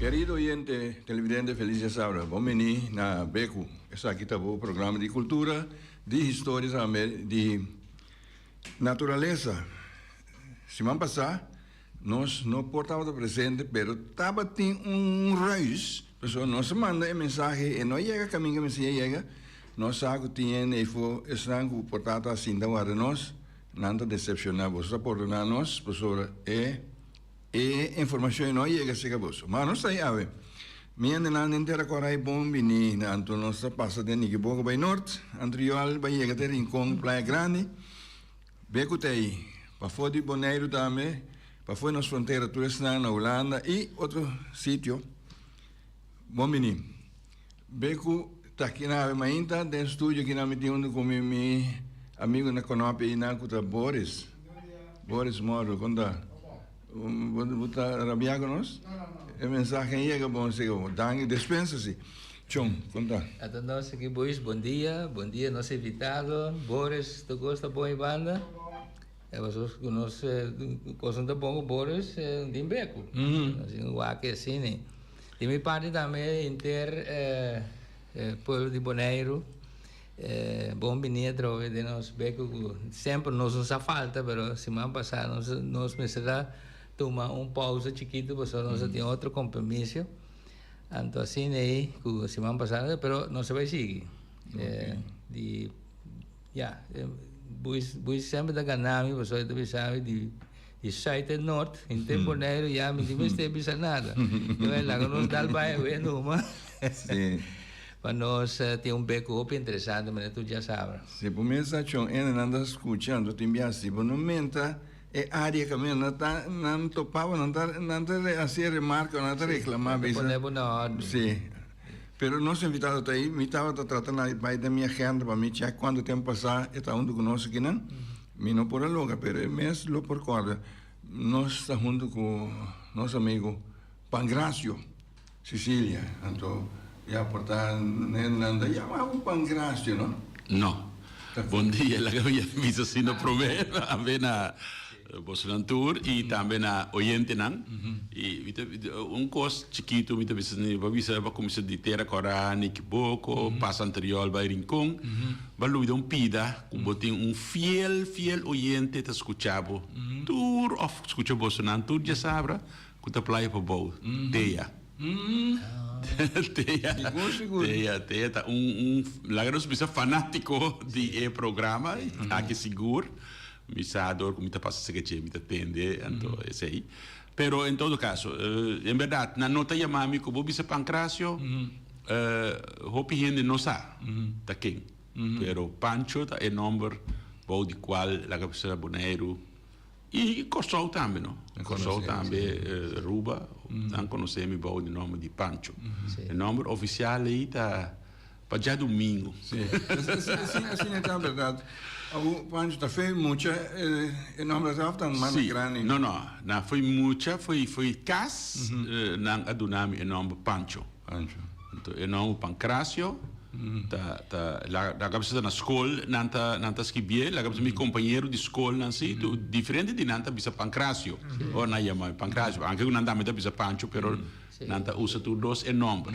Kerido oyente, televidente felis djasabra. Bon bini na Beku. Esaki ta bo programa di kultura, di historia tambe di naturalesa. Siman pasá nos no por tabata presente pero tabatin un ruis, pasobra nos a manda e mensahe e no a yega kaminda mester a yega. Nos sa ku tin hende eyfo esnan ku por tata sinta warda nos, nan ta desepshoná. Boso ta pordoná nos pasobra e. E informacion no a yega cerca boso. Ma nos ta ahi awe. Mi hendenan den tera cora e bon bini. Anto nos ta pasa den Nikiboko bay nort. Antriol bay yega te Rincon, Playa Grandi. Be cu ta ahi. Pafo di Boneiru tambe. Pafo di nos frontera tur esnan na Hulanda y otro sitio. Bon bini. Be cu ta aki na awe mainta den studio aki na mi tin hunto cu mi mi amigo na conopi einan cu ta Boris. Boris Moro, con ta? Bo ta rabia cu nos? E mensahe a yega bon si bo. Danki, despensa si. Chon, con ta? Ata nos aki Boris, bon dia, bon dia nos invitado. Boris, tur cos ta bon ei banda? E pasobra cu nos cosnan ta bon cu Boris tin becu. Nos tin wak asina. Di mi parti tambe henter e pueblo di Boneiru bon bini atrobe den nos beko ku semper nos no sa falta pero siman pasa nos nos mester a tuma un pausa chikitu pasobra nos a tin otro compromiso anto asina ei ku siman pasa pero nos a bai sigui di Ya, Buis, Buis semper ta gana mi pasobra e ta bisa mi di di sùit te nort, henter Boneiru ya mi tin mester bisa nada. Yo e laga nos dal bai awe numa. Sí. Pa nos tin un bek hopi interesante manera tur dja sabra. Si bo mester accion ene nan ta scucha anto tin bia si bo no menta e area caminda nan ta nan topa bo nan ta nan ta haci remarca nan ta reclama bisa. Pone bo na orde. Sí. Pero nos invitado ta ei, mi tabata trata na bai den mi agenda pa mi check cuanto tempo pasa e ta hunto cu nos akinan. Mi no por a logra, pero e mes lo por corda. Nos ta hunto cu nos amigo Pangracio Cecilia. Anto ya por ta nan ta yama bo Pangracio, no? No. Bon dia, laga mi bisa asina prome. Awe na Bosonan tur y tambe na oyentenan. Y mi ta un cos chikito mi ta bisa ni bo bisa bo cuminsa di Tera Cora, Nikiboko, pasa Antriol bay Rincon, bo a lubida un pida cu bo tin un fiel fiel oyente ta scucha bo tur of scucha bosonan tur djasabra cu ta playa pabou, Tea. Tea, Tea, Tea ta un un laga nos bisa fanatico di e programa aki sigur. Mi sa dor ku mi ta pasa seke dje mi ta tende anto esei. Pero en todo kaso, en bèrdat nan no ta yama mi ku bo bisa Pancracio, hopi hende no sa ta ken. Pero Pancho ta e nòmber bou di kual laga bisa Boneiru i Kòrsou tambe no. Kòrsou tambe, Aruba, nan konosé mi bou di nòmber di Pancho. E nòmber ofisial ei ta. Pa djadumingu. Sí, asina, asina ta berdad. Awo Pancho ta fe mucha e nomber zelf ta mana Sí, grandi. no no, na foi mucha, foi foi cas nan a duna mi e nomber Pancho. Pancho. Anto e nomber Pancracio ta ta laga bisa ta na scol nan ta nan ta scribié, laga bisa mi compañero di scol nan si, tu diferente di nan ta bisa Pancracio, ora nan yama mi Pancracio, anke cu nan tambe ta bisa Pancho pero nan ta usa tur dos e nomber.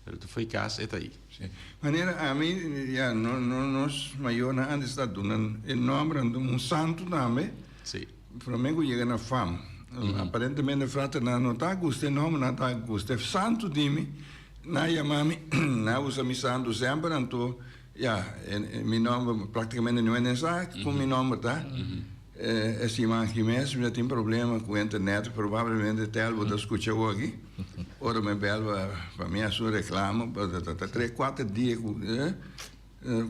Pero tu foi cas e ta ei. Sí. Manera ami, ya, no, no, nos mayornan antes ta duna e nomber anto un santo tambe. Sí. Prome cu yega na fam. Aparentemente fraternan no ta gusta e nomber, nan ta gusta e santo di mi. Nan yama mi, nan usa mi santo semper, anto, ya, mi nomber practicamente niun hende sa con mi nomber ta. E siman aki mes mi a tin problema cu internet, probablemente tel bo ta scucha awoki. Ora mi bel pa mi haci un reclamo, ta ta tres cuater dia cu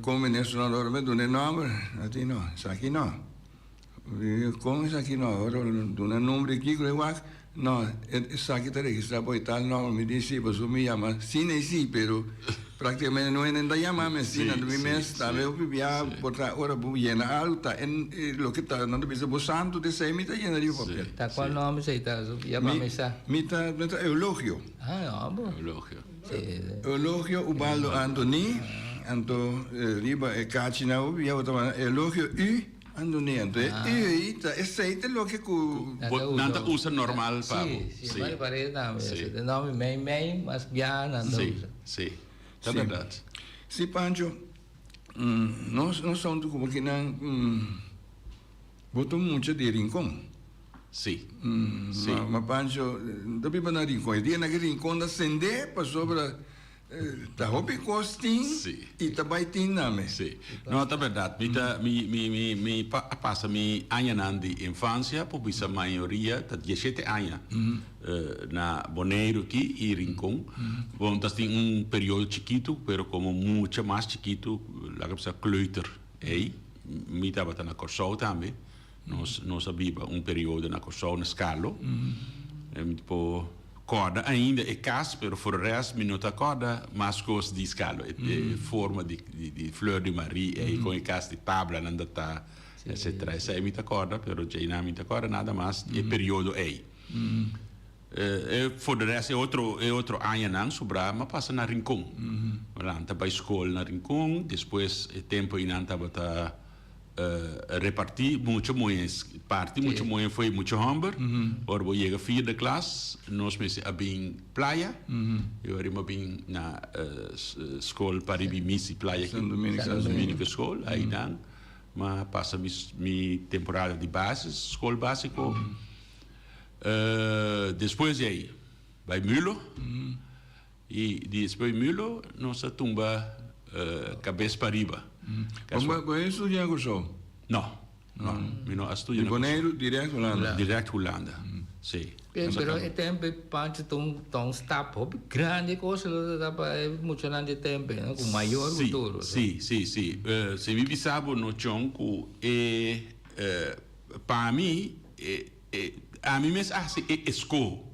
con minister nan ora mi duna e nomber, a di no, esaki no. Con esaki no? Ora duna e nomber di kico e wak, no, esaki ta registra bo e tal nomber. Mi di si, pasobra mi yama asina y si, pero practicamente no hende ta yama mi asina. Mi mes tambe hopi bia por ta ora bo yena algo ta e loke ta nan ta bisa bo santo ta esey mi ta yena riba papel. Ta cual nomber esey ta? Ya pa mi sa. Mi ta mi ta Eulogio. Ah, no bo. Eulogio. Eulogio Ubaldo Anthony, anto riba e kachi nan hopi bia bo ta manda Eulogio U. Andone, anto e ei ta esei ta loke ku. Nan ta usa normal pa bo. Si, si, mi parece tambe. Si. E nomber mei mei mas bia nan ta usa. Si, si, ta berdad. Si, Pancho, nos nos ta huntu ku bo kinan bo ta un mucha di Rincon. Si, si. Ma Pancho no ta biba na Rincon. E dia nan ki Rincon ta sende pasobra Ta hopi kos tin i ta bai tin name. Sí. No, ta bèrdat. Mi ta, mi, mi, mi, mi pa, a pasa mi añanan di infansia, por bisa mayoria ta dieshete aña na Boneiru aki i Rincon. Bon, ta tin un periodo chikitu, pero komo mucha mas chikitu, laga bisa kleuter ei, mi tabata na Kòrsou tambe. Nos, nos a biba un periodo na Kòrsou, na Skalo. Mi por kòrda ainda e kas, pero for de rest mi no ta kòrda mas kos di Skalo. E, e forma di, di, di Fleur de Marie ei, kon e kas di tablanan ta ta, etcetera. Esei mi ta kòrda, pero djeinan mi ta kòrda nada mas di e periodo ei. E, for de rest e otro, e otro añanan sobrá mi a pasa na Rincon. Mi lanta bai skol na Rincon, despues e tempo einan tabata. Reparti mucha muhe, parti mucha muhe fo'i mucha homber. Ora bo yega vierde klas, nos mester a bin playa. I ora mi a bin na skol paribi Misi Playa aki, San Dominico School, ainan mi a pasa mi temporada di basis, skol basiko. Despues di ei bai Mulo. I despues Mulo nos a tumba kabes pa riba. Bo bo a studia na Kòrsou? No, no, mi no a studia na Kòrsou. Di Boneiru dirèkt Hulanda? Dirèkt Hulanda, si. Pero e tempu ei Pancho ta un ta un stap hopi grandi kos lo ta pa e muchanan di e tempu ei, no? Ku mayor ku tur. Si, si, si. Si mi bisa bo no Chon ku e pa mi e Ami mes a hasi e eskoho.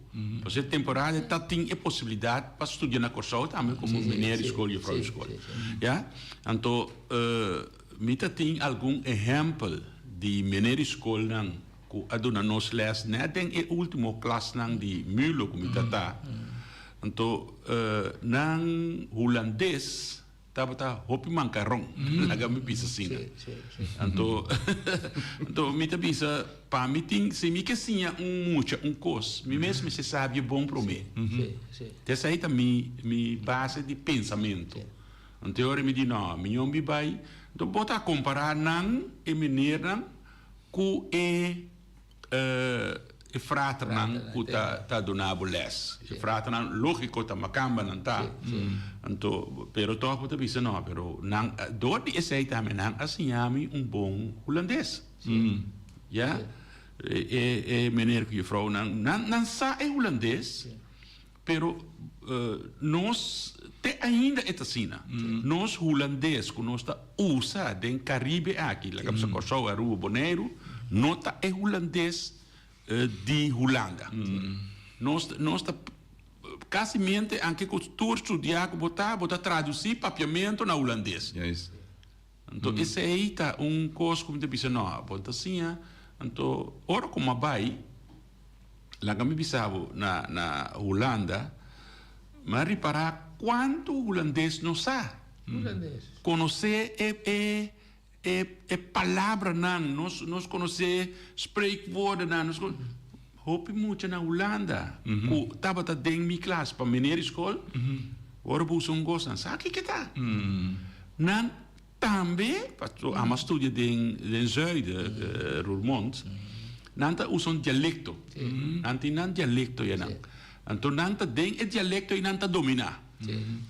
Pasobra e temporada ta tin e posibilidat pa studia na Kòrsou tambe komo meneer di skol, jufrou di skol. Ya. Anto mi ta tin algun ehèmpel di meneer di skolnan ku a duna nos lès nèt den e último klasnan di Mulo ku mi ta ta. Anto nan hulandes Tabata hopi mankaron, laga mi bisa asina. Anto, anto mi ta bisa, pa mi tin, si mi ke siña un mucha un kos, mi mes mester sabia bon promé. Esei ta mi, mi base di pensamentu. Anto e ora mi di, no, mi ñon bi bai. Anto bo ta kompará nan, e menernan, ku e. E fraternan ku ta ta duna bo lès. E fraternan lógiko ta makambanan ta. Anto, pero tòg bo ta bisa no, pero nan dor di esei tambe nan a siña mi un bon hulandes. Ya. E e meneer ku jufrounan nan nan sa e hulandes. Pero nos te ainda e ta asina. Nos hulandes ku nos ta usa den Karibe aki, laga bisa Kòrsou, Aruba, Boneiru, no ta e hulandes di Hulanda. Nos nos ta kasimente anke ku tur studiá ku bo ta, bo ta tradusí papiamentu na hulandes. Anto esei ta un kos ku mi ta bisa no, bo ta siña. Anto ora ku mi a bai. Laga mi bisa bo, na na Hulanda mi a ripará kuantu hulandes no sa. Hulandes. Konosé e e e e palabranan, nos nos konosé spreekwoordennan, nos konosé. Hopi mucha na Hulanda ku tabata den mi klas pa meneer di skol, ora bo usa un kos nan sa kiko ta. Nan Tambe, pasobra amo a studia den den Zuiden, Roermond, nan ta usa un dialecto. Nan tin nan dialecto yanan. Anto nan ta den e dialecto ei nan ta domina.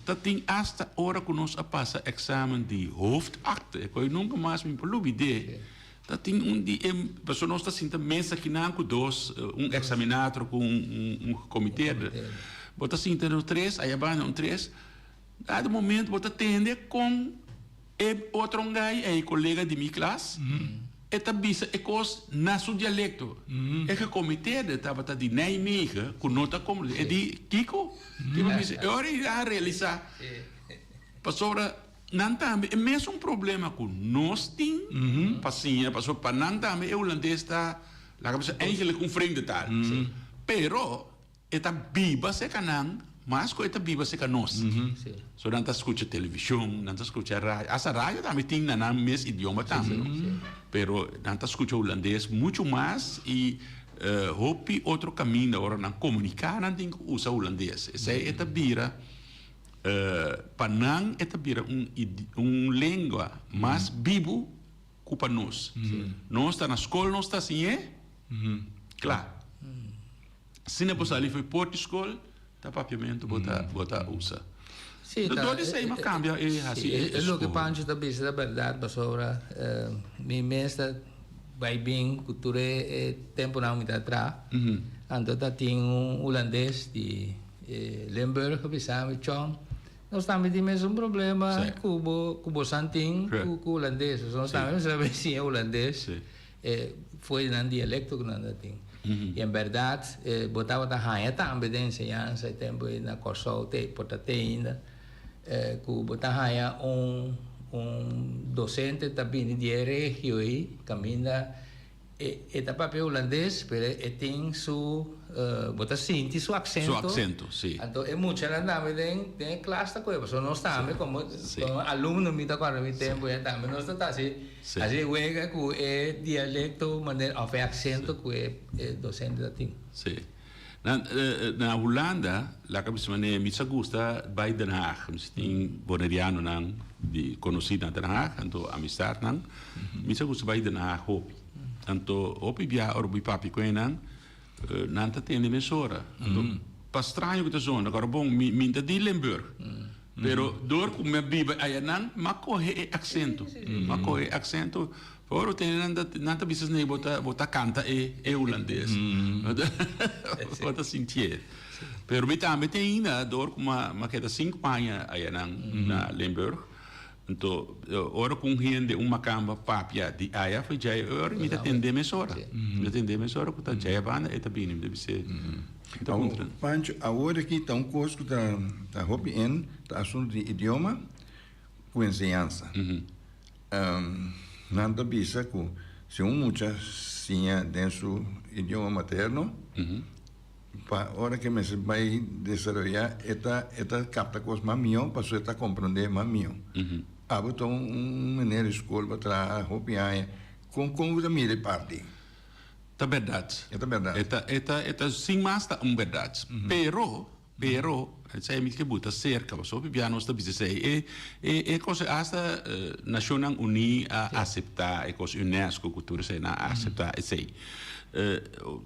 Ta tin asta ora ku nos a pasa examen di hoofdakte, e koe nunka mas mi por lubid'é, ta tin un di e, pasobra nos ta sinta mesa kinan ku dos, un examinator ku un un gecomiteerde. Bo ta sinta un tres, aya banda un tres. Dado momento bo ta tende kon e otro ngai, e kolega di mi klas, e ta bisa e kos na su dialekto. E gekomiteerde tabata di Nijmegen ku no ta komprende. E di, Kiko? Ki bo bisa? E ora ei a realisá pasobra nan tambe e mesun problema ku nos tin pa siña, pasobra pa nan tambe e hulandes ta, laga bisa, eigenlijk un vreemde taal. Pero E ta biba serka nan, mas ku e ta biba serka nos. Sí. So nan ta skucha televishon, nan ta skucha radio, asta radio tambe tin na nan mes idioma tambe no. Pero nan ta skucha hulandes muchu mas i hopi otro kaminda ora nan komuniká nan tin ku usa hulandes. Esei e ta bira pa nan e ta bira un un lengua mas bibu ku pa nos. Nos ta na skol nos ta siñ'é kla. Asina bo sali for por di skol ta papiamentu bo ta bo ta usa. Sí, ta, Dor di esei m'a kambia e hasi sí, e e loke skoho. Pancho ta bisa ta bèrdat pasobra mi mes ta bai bin ku tur e e tempunan mi ta traha. Anto ta tin un hulandes di Limburg a bisa mi, Chon, nos tambe tin mesun problema ku bo ku bosan tin ku ku hulandes. Nos tambe mester a bin siña hulandes. E foi nan dialecto ku nan ta tin. I en bèrdat bo tabata haña tambe den enseñansa e tempu ei na Kòrsou te por ta te ainda ku bo ta haña un un dosente ta bini di e regio ei kaminda e e ta papia hulandes pero e tin su bo ta sinti su aksento. Su aksento, si. Anto e muchanan tambe den den e klas ta kohe pasobra nos tambe komo komo alumno mi ta kòrda mi tempu ei tambe nos ta ta hasi Así e wega ku e dialecto manera of e aksento ku e docente ta tin. Sí. Na na Hulanda laga bisa manera mi sa gusta bai Den Haag. Mi sa tin bonerianonan di konosí na Den Haag anto amistatnan. Mi sa gusta bai Den Haag hopi. Anto hopi bia ora bo papia ku einan nan ta tende mesora. Anto pa straño ku ta zona kòrda bon mi mi ta di Limburg. Pero dor ku mi a biba ayanan, m'a kohe e aksento. M'a kohe e aksento. Ora bo tene nan ta nan ta bisa esei bo ta bo ta kanta e e hulandes. Bo ta sintié. Pero mi tambe tin ainda dor ku m'a m'a keda sinku aña ayanan na Limburg. Anto ora ku un hende un makamba papia di aya for djei ora mi ta tende mesora. Mi ta tende mesora ku ta djei banda e ta bini. Mi ta bis'é. Mi ta puntra. Pancho, awor aki ta un kos ku ta ta hopi en ta asuntu di idioma ku enseñansa. Nan ta bisa ku si un mucha siña den su idioma materno, pa ora ke mester bai desaroyá e ta e ta kapta kos mas mihó pasobra e ta komprondé mas mihó. Abo ta un meneer di skol bo a traha hopi aña, kon kon bo ta mira e parti? Ta bèrdat. E ta bèrdat. E ta, e ta, e ta sin mas ta un bèrdat. Pero, pero, esei mi ke buta serka, pasobra hopi bia nos ta bisa esei. E, e, e kos asta Nashonnan Uní a aseptá e kos, UNESCO ku tur esei nan a aseptá esei.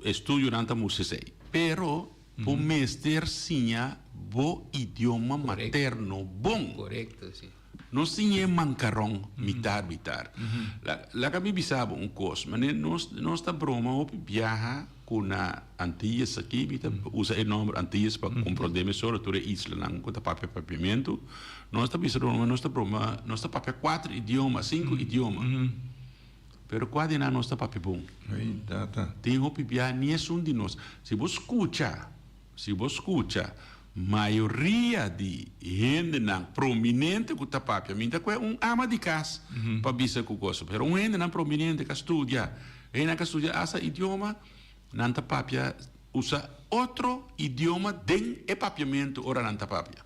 Estudionan ta mustra esei. Pero bo mester siña bo idioma materno bon. Korekto, si. No siñ'é mankaron mitar mitar. Laga mi bisa bo un kos, manera nos nos ta broma hopi biaha ku na Antillas aki, mi ta usa e nòmber Antillas pa komprondé mesora tur e islanan ku ta papia papiamentu, nos ta bisa broma, nos ta broma, nos ta papia kuater idioma, sinku idioma, pero kua di nan nos ta papia bon? Tin hopi biaha ni esun di nos. Si bo skucha. Si bo skucha mayoria di hendenan prominente ku ta papia, mi ta kue un ama di kas pa bisa ku goso, pero un hendenan prominente ku a studia, hendenan ku a studia asta idioma, nan ta papia usa otro idioma den e papiamentu ora nan ta papia.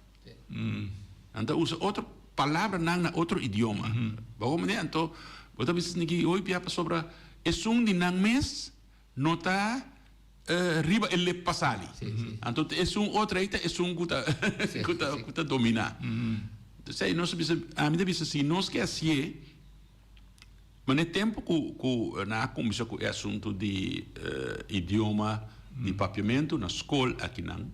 Nan ta usa otro palabranan na otro idioma. Bo komprende? Anto bo ta bisa esaki hopi bia pasobra esun di nan mes No ta riba e lep pa sali. Anto esun otro ei ta esun ku ta ku ta ku ta dominá. Entonces nos ta bisa, ami ta bisa si nos ke hasié, manera e tempu ku ku nan a kuminsá ku e asuntu di idioma di papiamentu na skol akinan,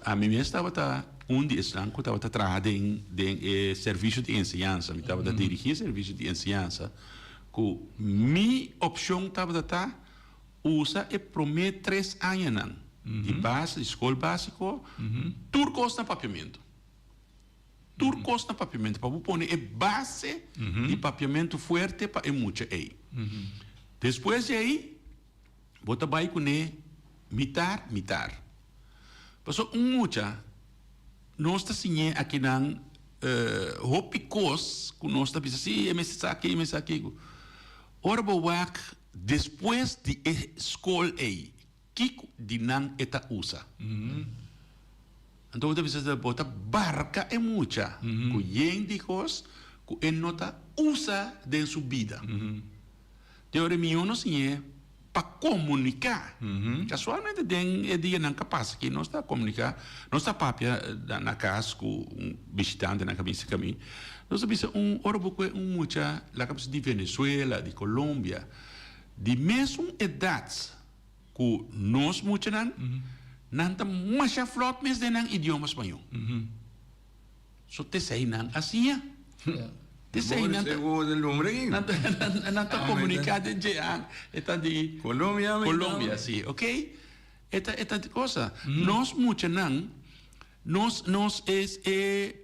ami mes tabata un di esnan ku tabata traha den den e servisio di enseñansa, mi tabata dirigí e servisio di enseñansa. Ku mi opshon tabata ta usa e promé tres añanan di base, di skol básiko, tur kos na papiamentu. Tur kos na papiamentu, pa bo pone e base di papiamentu fuerte pa e mucha ei. Despues di ei, bo ta bai kuné mitar mitar. Pasobra un mucha Nos ta siñ'é akinan hopi kos ku nos ta bisa, sí, e mester sa aki, e mester sa aki. Ora bo wak despues di e skol ei, kiko di nan e ta usa? Anto bo ta bisa bo ta barka e mucha ku yen di kos ku e no ta usa den su bida. Te ora e mihó nos siñ'é pa komuniká. Kasualmente den e dianan ka pasa aki nos ta komuniká, nos ta papia na kas ku un bishitantenan ka bin serka mi. Nos ta bisa un ora bo kue un mucha laga bisa di Venezuela, di Colombia, di mesun edat ku nos muchanan, nan ta masha flòt mes den nan idioma spañó. So t'esei nan a siña. T'esei nan ta, nan ta, nan ta komuniká den dje. E ta di Colombia, Colombia, si, ok. E ta, e ta cosa. Nos muchanan, nos, nos es e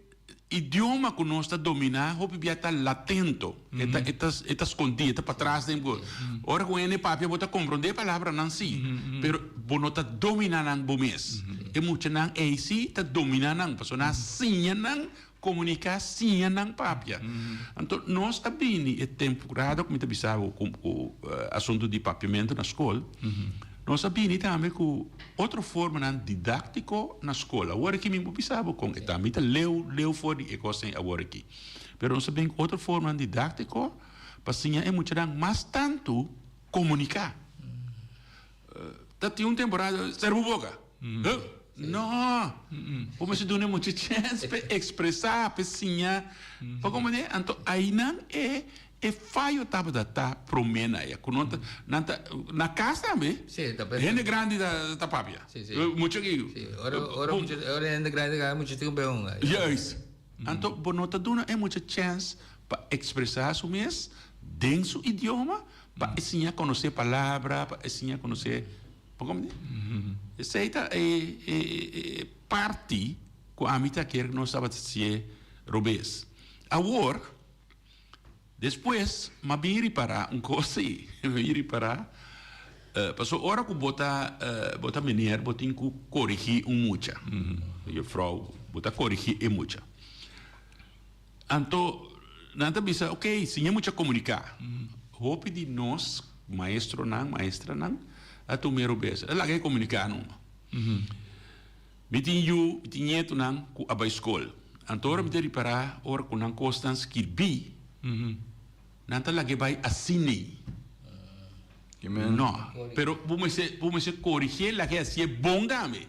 idioma ku nos ta dominá hopi bia ta latento. E ta, e ta, e ta skondí, e ta patras den bo. Ora ku hende papia bo ta komprondé e palabranan sí, pero bo no ta dominá nan bo mes. E muchanan ei sí ta dominá nan, pasobra nan a siña nan komuniká, siña nan papia. Anto nos a bini e temporada ku mi ta bisa bo ku ku asuntu di papiamentu na skol, nos a bini tambe ku otro formanan didáktiko na skol. Awor aki mi por bisa bo kon e ta. Mi ta leu leu for di e kos ei awor aki. Pero nos a bin ku otro formanan didáktiko pa siña e muchanan mas tantu komuniká. Ta tin un temporada, sera bo boka. Huh? No! Bo mester duna e mucha chèns pa e ekspresá, pa e siña. Pa komprendé? Anto ainan e e fayo tabata ta promé na e ku no ta nan ta na kas tambe hende grandi ta ta papia. Mucha ki. Ora ora mucha ora hende grandi ta mucha tin ku bebe hunga. Juist. Anto bo no ta duna e mucha chèns pa ekspresá su mes den su idioma, pa e siña konosé palabra, pa e siña konosé, bo komprendé? Esei ta e e parti ku ami ta kier ku nos tabata hasié robes. Awor, despues m'a bin ripará un kos ei, m'a bin ripará, pasobra ora ku bo ta bo ta meneer bo tin ku korigí un mucha, juffrouw, bo ta korigí e mucha. Anto nan ta bisa, ok, siña mucha komuniká. Hopi di nos maestronan, maestranan a tuma e robes, a laga e komuniká numa. Mi tin yu, mi tin ñetunan ku a bai skol. Anto ora mi ta ripará ora ku nan kosnan skirbí, nan ta lag'é bai asin'ei. No, pero bo mester, bo mester korigié, lag'é hasié bon tambe.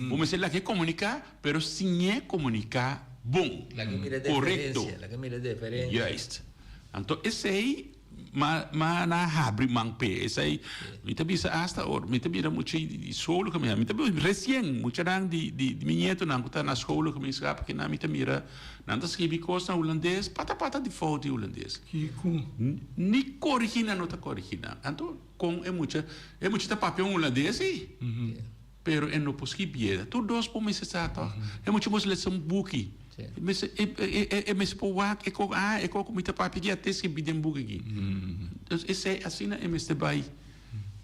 Bo mester lag'é komuniká, pero siñ'é komuniká bon, Lag'é mira korekto. deferensia, lag'é mira deferensia. Juist. Anto esei ma ma nan a habri man p'e. Esei mi ta bisa asta ora mi ta mira mucha di schoolgemeenschap, mi ta mira resien muchanan di di mi ñetonan ku ta na schoolgemeenschap kinan mi ta mira nan ta skibi kos na hulandes pata pata di fout di hulandes. Kiko? Ni korigí nan no ta korigí nan. Anto kon e mucha e mucha ta papia un hulandes si pero e no por skibié. Tur dos por mester sa tòg. E mucha mester lesa un buki. E mester e mester por wak e kok ah e kok ku mi ta papia aki a te skibi den buki aki. Dus esei asina e mester bai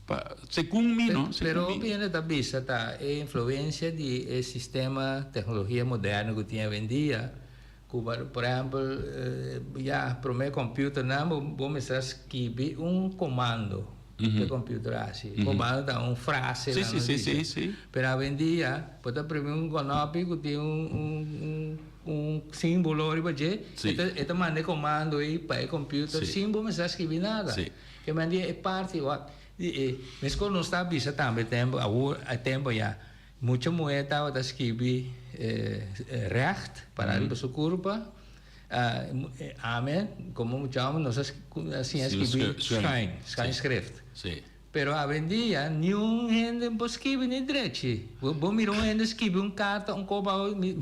pa segun mi no segun Pero mi. hopi hende ta bisa ta e influencia di e sistema tecnologia moderno ku tin awendia ku por ehempel ya prome computernan bo mester a skibi un comando pa e computer hasi. Comando ta un frase Sí, sí, sí, sí, sí. Pero awendia bo ta primi un konopi ku tin un un simbolo riba dje, e ta e ta manda e comando ei pa e computer sin bo mester a skibi nada. Ke manera e parti wak di e meskos nos ta bisa tambe tempo awor e tempo ya mucha muher tabata skibi recht para riba su kurpa. Ame, komo mucha homber nos a siña skibi schuin, schuin schrift. Pero awendia niun hende por skibi ni drechi. Bo mira un hende skibi un karta, un koba, mi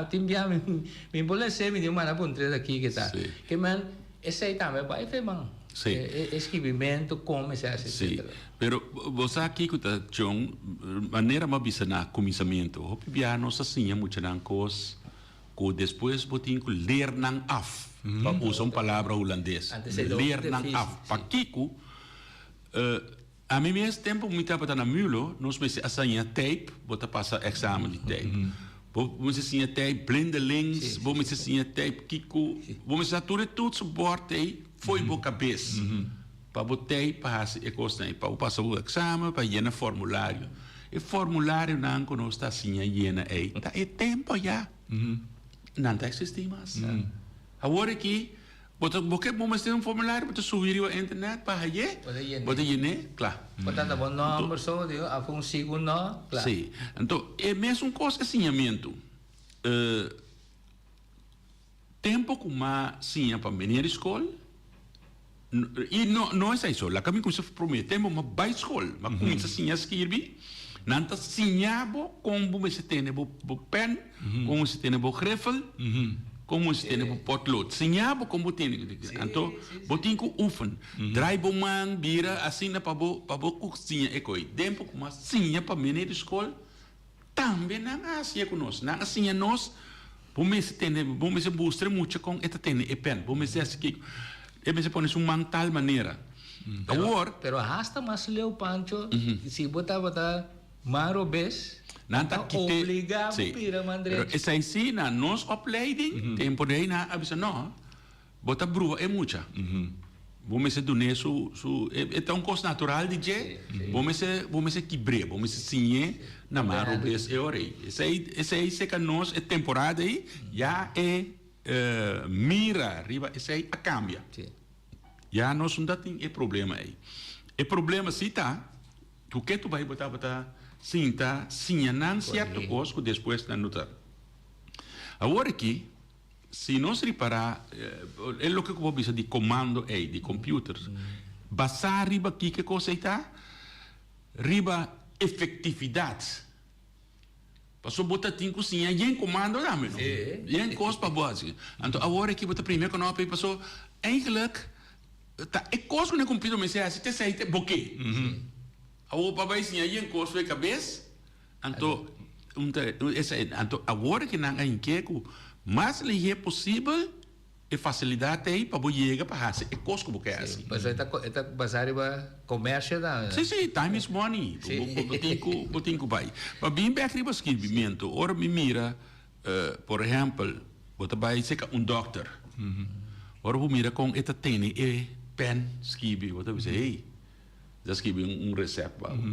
tin bia mi por lese, mi tin manda puntra aki ke ta. Ke men esei tambe bai fe man. E skibimentu, kon mester hasi etcetera. Pero bo sa kiko ta John, manera bo a bisa na kuminsamentu, hopi bia nos a siña muchanan kos Ku despues bo tin ku leer nan af, pa usa un palabra hulandes, leer nan af. Pakiko? Ami mes tempu mi tabata na Mulo, nos mester a siña type, bo ta pasa examen di type. Bo mester siña type blindelings, bo mester siña type kiko, bo mester sa tur e toetsenbord ei fo'i bo kabes pa bo type pa hasi e kosnan ei, pa bo pasa bo examen, pa yena formulario. E formularionan ku nos ta siña yena ei ta e tempu ayá. Nan ta eksistí mas. Awor aki bo ta bo ke bo mester un formulario bo ta subi riba internet pa hay'é, bo ta yen'é, kla. Bo ta anda bo nòmber so, digo, af un sí un nò, kla. Sí. Anto e mesun kos e siñamentu. Tempu ku m'a siña pa meneer di skol, i no no esei so, laga mi kuminsá promé, tempu m'a bai skol, m'a kuminsá siña skirbi, nan ta siña bo kon bo mester tene bo bo pèn, kon bo mester tene bo grefel, kon bo mester tene bo potlood. Siña bo kon bo tene. Anto bo tin ku oefen, drai bo man, bira asina pa bo pa bo ku siña e koi. Tempu ku m'a siña pa meneer di skol, Tambe nan a hacié cu nos. Nan a siña nos, Bo mester tene, bo mester bustra e mucha con e ta tene e pen. Bo mester haci kico. E mester pone su man tal manera. Awor. Pero hasta mas leu, Pancho, si bo tabata man robes, Nan ta kite. obliga bo bira man Pero drechi. esai si, na nos opleiding, tempo di ei nan a bisa no. Bo ta bruha e mucha. Bo mester dun'é su, su, e ta un kos natural di dje. Bo mester, bo mester kibr'é, bo mester siñ'é na man robes e ora ei. Esei, esei seka nos e temporada ei ya e mira riba esei a kambia. Ya nos no ta tin e problema ei. E problema si ta ku ke tu bai bo tabata sinta siña nan sierto kos ku despues nan no ta. Awor aki. Si nos ripará e loke ku bo bisa di komando ei, di computer, basá riba kiko e kos ei ta? Riba efektividat. Pasobra bo ta tin ku siña yen komando tambe, no? Yen kos pa bo hasi. Anto awor aki bo ta primi e knòp ei pasobra eigentlik ta e kos ku na e computer mester hasi ta esei ta bo ke. Awor pa bai siña yen kos for e kabes. Anto, un ta esei, anto awor ke nan a hink'é ku mas lihé posibel e fasilidat ei pa bo yega pa hasi e kos ku bo ke hasi. Sí, pasobra e ta e ta basá riba komersio tambe, no? Sí, sí, time is money. Sí. Bo bo tin ku bo tin ku bai. Pa bin bèk riba skirbimentu, ora mi mira, por ehèmpel, bo ta bai serka un dòkter, ora bo mira kon e ta tene e pèn skibi, bo ta bisa, hey, Ta skibi un recept pa bo.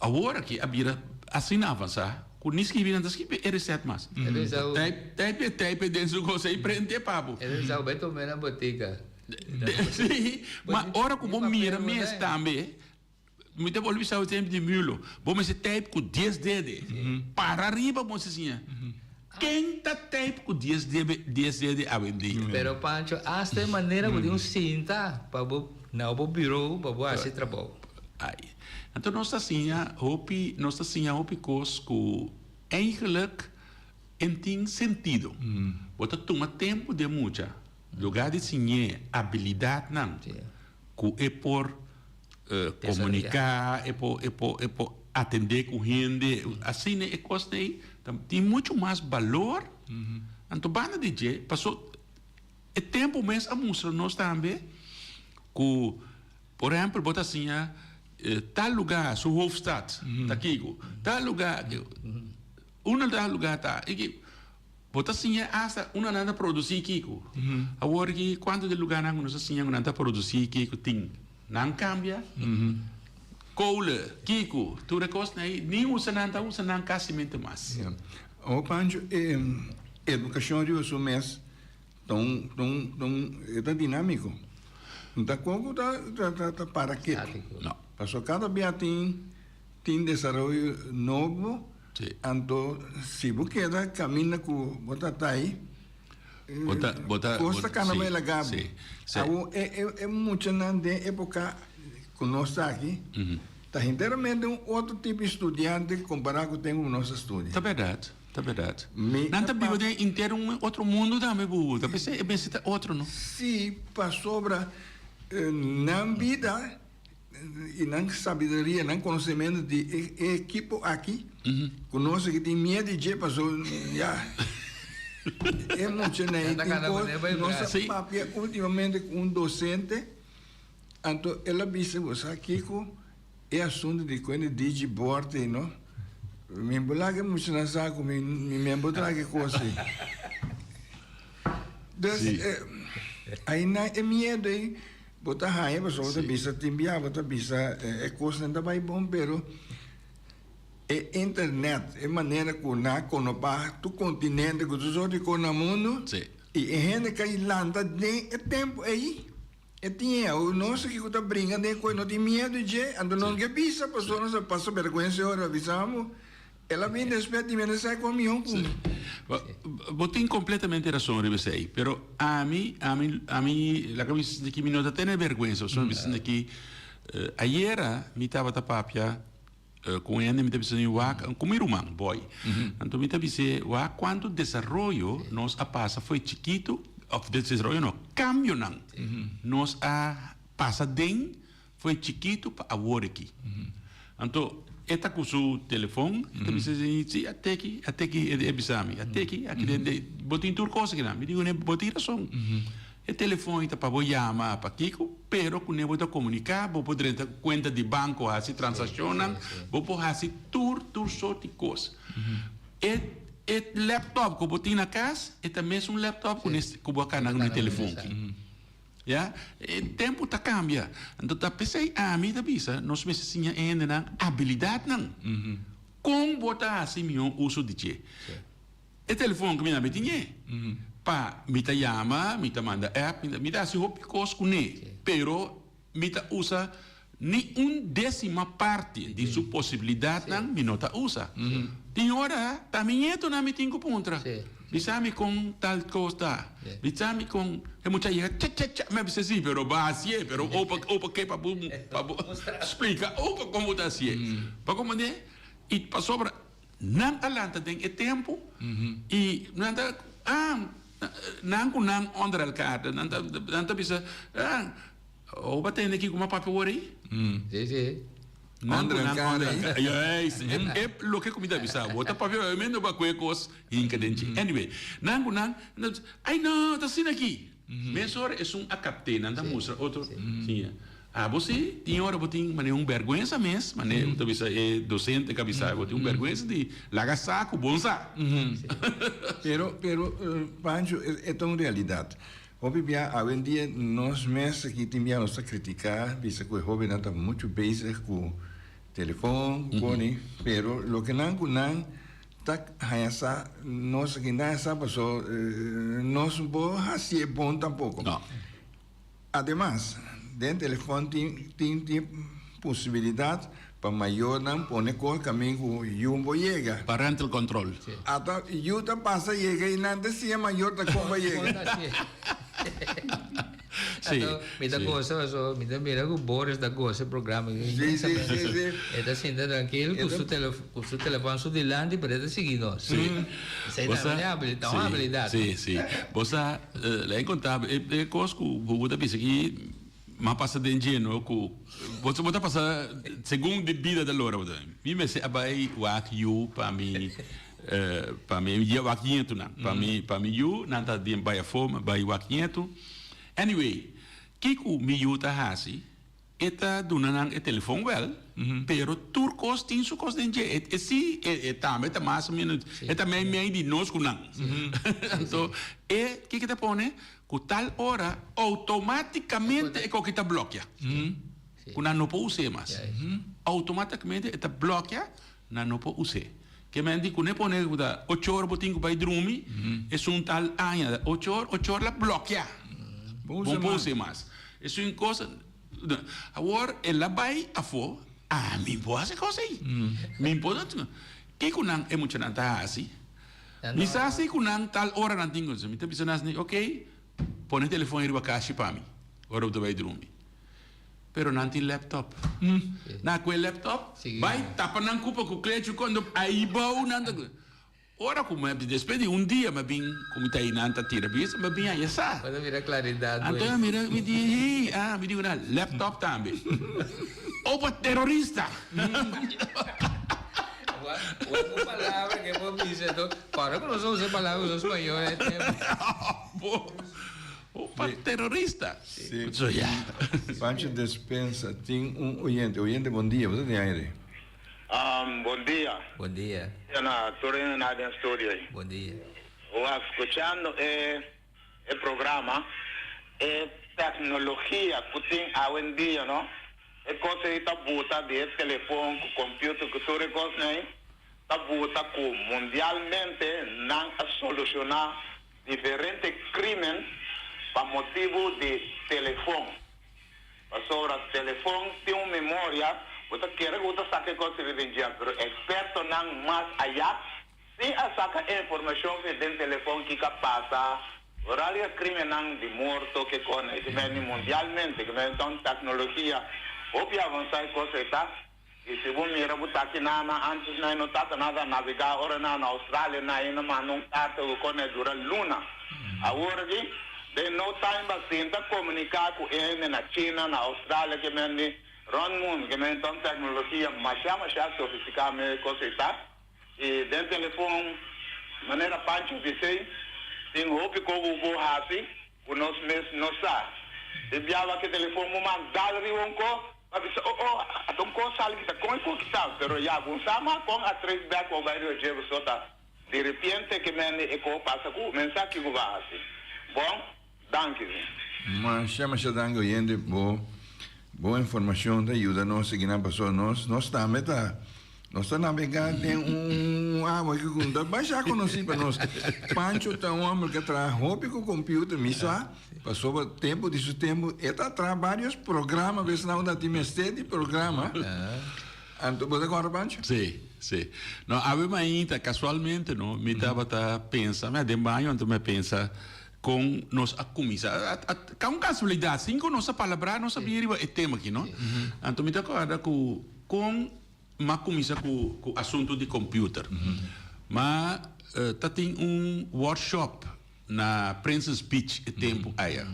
Awor aki a bira asina avansa ku ni skibi nan ta skibi e recept mas. Type type type den su cosa i prente pa bo. E ta bisa bai tuma na botica. Si, ma ora ku bo mira mes tambe, mi ta bolbe bisa bo tempu di mulo, bo mester type ku dies dede. Para riba bo mester siña. Ken ta type ku dies debe dies dede awendia? Pero Pancho, hasta e manera bo tin un sinta pa bo na bo bureau pa bo hasi trabou. Ai. Anto nos ta siña hopi, nos ta siña hopi kos ku eigenlijk en tin sentido. Bo ta tuma tempu den mucha, lugar di siñ'é abilidatnan ku e por komuniká, e por e por e por atendé ku hende, asina e kosnan ei ta tin muchu mas balor. Anto banda di dje, paso e tempu mes a mustra nos tambe ku, por ehèmpel, bo ta siña tal lugá su hoofdstad ta kiko, tal lugá, unda tal lugá ta. Bo ta siña asta unda nan ta produsí kiko. Awor aki kuantu di lugánan ku nos ta siña ku nan ta produsí kiko tin? Nan kambia? Koule, kiko, tur e kosnan ei, ni usa nan ta usa nan kasimente mas. Ya. Awor Pancho, e edukashon riba su mes ta un, ta un, ta un, e ta dinámiko. No ta kon ku ta, ta, ta para ketu. No. Pasobra kada bia tin. Tin desaroyo nobo, anto si bo keda kaminda ku bo ta tai, kos ta kana bai laga bo. Awor e muchanan den epoka ku nos ta aki ta henteramente un otro tipo di studiante kompará ku tempu ku nos a studia. Ta bèrdat, ta bèrdat. Nan ta biba den henter un otro mundu tambe bu, ta p'esei e mester ta otro no. Si, pasobra nan bida. I nan sabiduria, nan konosementu di e ekipo aki, ku nos aki tin miedu di dje paso ya e muchanan ei tin kos. Nos a papia ultimamente ku un dosente, anto el a bisa bo sa kiko e asuntu di kuende digibord ei no, mi por laga e muchanan sa ku mi mi por traha e kos ei. Dus ainan e miedu ei. Bo ta haña pasobra bo ta bisa tin bia bo ta bisa e kosnan ta bai bon pero. E internet, e manera ku nan a konopá tur kontinente ku tur sort di kos na mundu, i e hende ka lanta den e tempu ei, e tin e awo nos aki ku ta bringa den kos no tin miedu dje, anto nos ke bisa pasobra nos a pasa bèrgwensa e ora bisa bo, el a bin despues di mi a sa kon mihó ku mi. Bo tin kompletamente rason riba esei, pero ami, ami, ami laga mi sinti ki mi no ta tene bèrgwensa, pasobra mi sinti ki ayera mi tabata papia. Ku un hende mi ta bisa mi wak, ku mi ruman, boy. Anto mi ta bis'é, wak kuantu desaroyo nos a pasa fo'i chikitu, òf desaroyo no, kambionan nos a pasa den fo'i chikitu pa awor aki. Anto e ta ku su telefon, e ta bisa si, si a teki, a teki, e bisa mi, a teki, aki den, bo tin tur kos akinan. Mi di kuné, bo tin rason. E telefon ei ta pa bo yama pa kiko, pero kuné bo ta komuniká, bo por drenta kuenta di banko hasi transakshonnan, bo por hasi tur tur sort di kos. E e laptop ku bo tin na kas e ta mesun laptop ku ku bo a kana ku e telefon aki. Ya, e tempu ta kambia. Anto ta p'esei ami ta bisa nos mester siña e hendenan abilidatnan kon bo ta hasi mihó uso di dje. E telefon ku mi na mi tin e pa mi ta yama, mi ta manda app, mi ta hasi hopi kos kuné, pero mi ta usa ni un desima parti di su posibilidatnan mi no ta usa. Tin ora ta mi ñetonan mi tin ku puntra, bisa mi kon tal kos ta, bisa mi kon e mucha yega cha cha cha, mi a bisa si, pero bo a hasié, pero opa opa ke pa bo pa bo splika opa kon bo ta hasié. Pa komprendé? I pasobra. Nan a lanta den e tempu i nan ta, ah, nan ku nan onder elkaar, nan ta, nan ta bisa, ah, bo a tende kiko mi a papia awor ei? Sí, sí. Nan ku Onder nan elkaar onder ei. elkaar. Juist, e, e loke ku mi ta bisa, bo ta papia obviamente bo a kohe kos hinka den dje. Anyway, nan ku nan, nan ta bisa, ai no, ta asina aki. Mesora esun a kapt'é, nan ta mustra otro, siña. Abo si, tin ora bo tin manera un bèrgwensa mes, manera bo ta bisa e dosente ka bisa bo tin un bèrgwensa di laga sa ku bon sa. Pero, pero, Pancho, e ta un realidat. Hopi bia awendia nos mes aki tin bia nos ta kritiká, bisa ku e hóbennan ta muchu bezig ku telefon, ku koni, pero loke nan ku nan ta haña sa, nos aki no haña sa paso nos no por hasié bon tampoko. No. Ademas, den telefòn tin tin tin posibilidat pa mayornan pone kos kamin ku yu bo yega. Parental control. Ata yu ta pasa yega i nan ta siña mayor ta kon pa yega. Sí, Anto, mi ta sí. gosa paso mi ta mira ku Boris ta gosa e programa Sí, sí, inmensamente. sí, sí. E ta sinta trankil ku su telef ku su telefòn su dilanti pero e ta sigui nos. Sí. Esei Bo tambe sa, ta habili ta un sí, habilidat. sí, sí. Bo sa, Lei konta e kos ku bo ta bisa ki m'a pasa den dje no ku bo ta pasa segun di bida ta lora bo ta mi mester a bai wak yu pa mi pa mi wak ñetunan pa mi pa mi yu nan ta den bai afó mi bai wak ñetu anyway kiko mi yu ta hasi. E ta duna nan e telefon wel, pero tur kos tin su kos den dje. E si, e tambe ta mas o menos, e ta mei mei di nos ku nan. Anto e kiko ta pone? Ku tal ora outomaticamente e koki ta blòkia. Ku nan no por us'é mas. Outomaticamente e ta blòkia, nan no por us'é. Ke men di ku ne pone ku ta ocho ora bo tin ku bai drumi, esun tal aña ocho ora, ocho ora la blòkia. Bo no por us'é mas. Esun kos. Awor el a bai afó, ami por hasi kos ei. Mi por Kiko nan e muchanan ta hasi? Mi sa si ku nan tal ora nan tin ku Mi ta bisa nan asina, ok, pone e telefon ei riba kashi pa mi ora bo ta bai drumi. Pero nan tin laptop. Nan a kohe laptop, bai tapa nan kupa ku klechi kondo ai bou nan ta. Ora ku mi despues di un dia mi a bin ku mi ta einan ta tira bista mi a bin haña sa. Bo ta mira klaridat Anto mi a mira mi di hey ah mi di ku nan laptop tambe. Opa terorista. Wak un palabra ke bo bisa enton ora ku nos a usa e palabra ku nos spañol e tempo. Opa terorista. Sí. So ya. Pancho Despensa tin un oyente. Oyente bon dia, bo ta den aire. Bon dia. Bon dia. Dia na tur hende na den studio ei. Bon dia. Wak skuchando e e programa e teknologia ku tin awendia no e kos ei ta buta di e telefon ku computer ku tur e kosnan ei. Ta buta ku mundialmente nan a solushoná diferente krímen pa motibu di telefon. Pasobra telefon tin un memoria, bo ta kere ku bo ta saka e kos riba den dje, pero ekspertonan mas ayá sí a saka e informashon for den telefon kiko a pasa, vooral e krímennan di morto ke kos e ke mundialmente, ke ta un teknologia hopi avansá e kos ei ta. I si bo mira bo ta aki nana, antes nan no tata nada navegá, ora nan na Australia nan ainda manda un karta ku kon e dura luna. Awor aki, den no time ba sinta komuniká ku hende na China, na Australia ke men di rònt mundu, ke men ta un teknologia masha masha sofistiká me kos ei ta. I den telefon, manera Pancho bisei, tin hopi ko ku bo hasi Ku nos mes no sa. E biaha ke telefon bo man dal riba un ko, bo a bisa, Oh, oh, ata un ko sali kita, kon e ko kita? Pero ya, bo sa mas kon a trace back bo bai riba dje, bo ta di repente ke mende e ko pasa ku men sa kiko bo a hasi. Bon, danki. Masha masha danki oyente bo bo informacion ta yuda nos sigui nan pasobra nos nos tambe ta Nos ta nabegá den un awa ku no ta basha konosí pa nos. Pancho ta un hòmber ku a traha hopi ku computer, mi sa, pasobra tempu di su tempu e ta traha vários programa, bes nan unda tin mester di programa. Anto bo ta kòrda, Pancho? Sí, sí. No, awe mainta kasualmente no, mi tabata pensa, mi a den baño anto mi a pensa kon nos a kuminsá. Ka un kasualidat, sin ku nos a palabrá nos a bini riba e tema aki no. Anto mi ta kòrda ku kon M'a cuminsa cu cu asunto di computer. Ma ta tin un workshop na Princess Beach e tempo aya.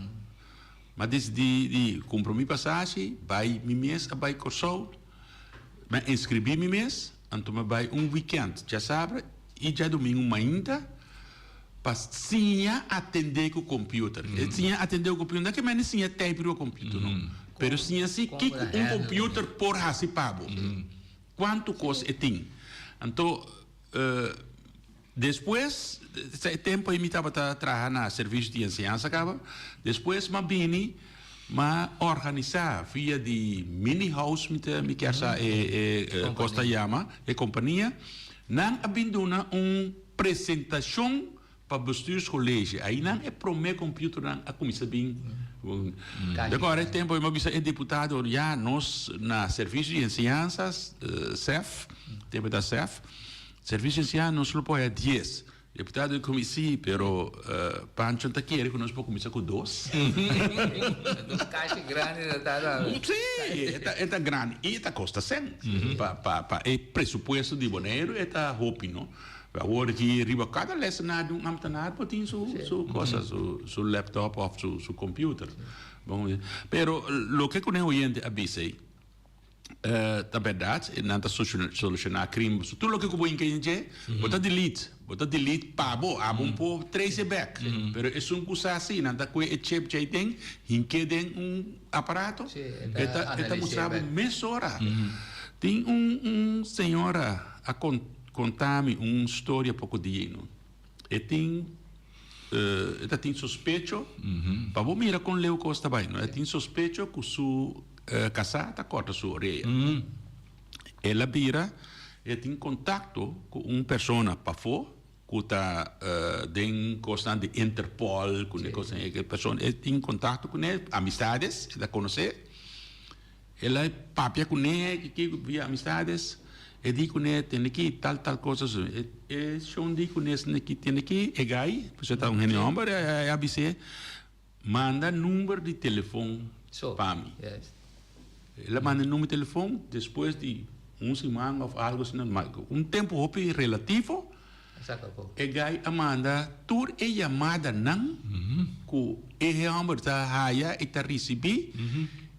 M'a dicidi di cumpra mi pasashi, bay mi mes a bay Corsou. M'a inscribi mi mes, anto m'a bay un weekend, djasabra y djadomingo mainta pa siña atende cu computer. E siña atende cu computer, no ke mende siña type riba computer no. Pero siña si kico un computer por haci pa bo. Cuanto cos e tin. Anto despues, e tempo ey mi tabata traha na servicio di enseñansa caba, despues m'a bini m'a organisa via di mini house mi ta mi kier sa e e cos ta yama, e compania, nan a bin duna un Presentashon pa Bestuurscollege. Ainan e prome computernan a cuminsa bin. Recorda e tempo mi a bisa e diputado, ya nos na Servicio di Enseñansa, SEF, tempo ta SEF, Servicio di Enseñansa nos lo por haya dies. Diputado di cuminsa, si, pero Pancho ta kere cu nos por cuminsa cu dos. Dos cashi grandi ta ta. Si, e ta grandi y e ta costa cen. Pa pa e presupuesto di Boneiru e ta hopi, no? Awor ki riba kada lesenaar di un ambtenaar por tin su su cosa, su su laptop of su su computer. Bon, pero loke ku e oyente a bisa ei ta berdad, nan ta soluciona crimen. Pasobra tur loke ku bo hinka den dje, bo ta delete, bo ta delete pa bo, abo un por trace e bek. Pero esun ku sa si, nan ta kue e chip dje aden, hink'é den un aparato, e ta e ta mustra bo mesora. Tin un un señora a Konta mi un storia poko dia no. E tin e ta tin sospecho pa bo mira kon leu kos ta bai no. E tin sospecho ku su kasá ta kòrta su orea. El a bira e tin kontakto ku un persona pafó ku ta den kosnan di Interpol ku e kosnan e persona e tin kontakto kuné amistades e ta konosé. El a papia kuné kiko via amistades, e di kuné tende ki tal tal cosa su. E e shon di kuné esne ki tende ki e gai, pasobra ta un hende homber, e a bis'é manda number di telefon pa mi. El a manda e number di telefon despues di un siman of algo asina, un tempo hopi relativo. E gai a manda tur e yamadanan ku e hòmber ta haya i ta risibí,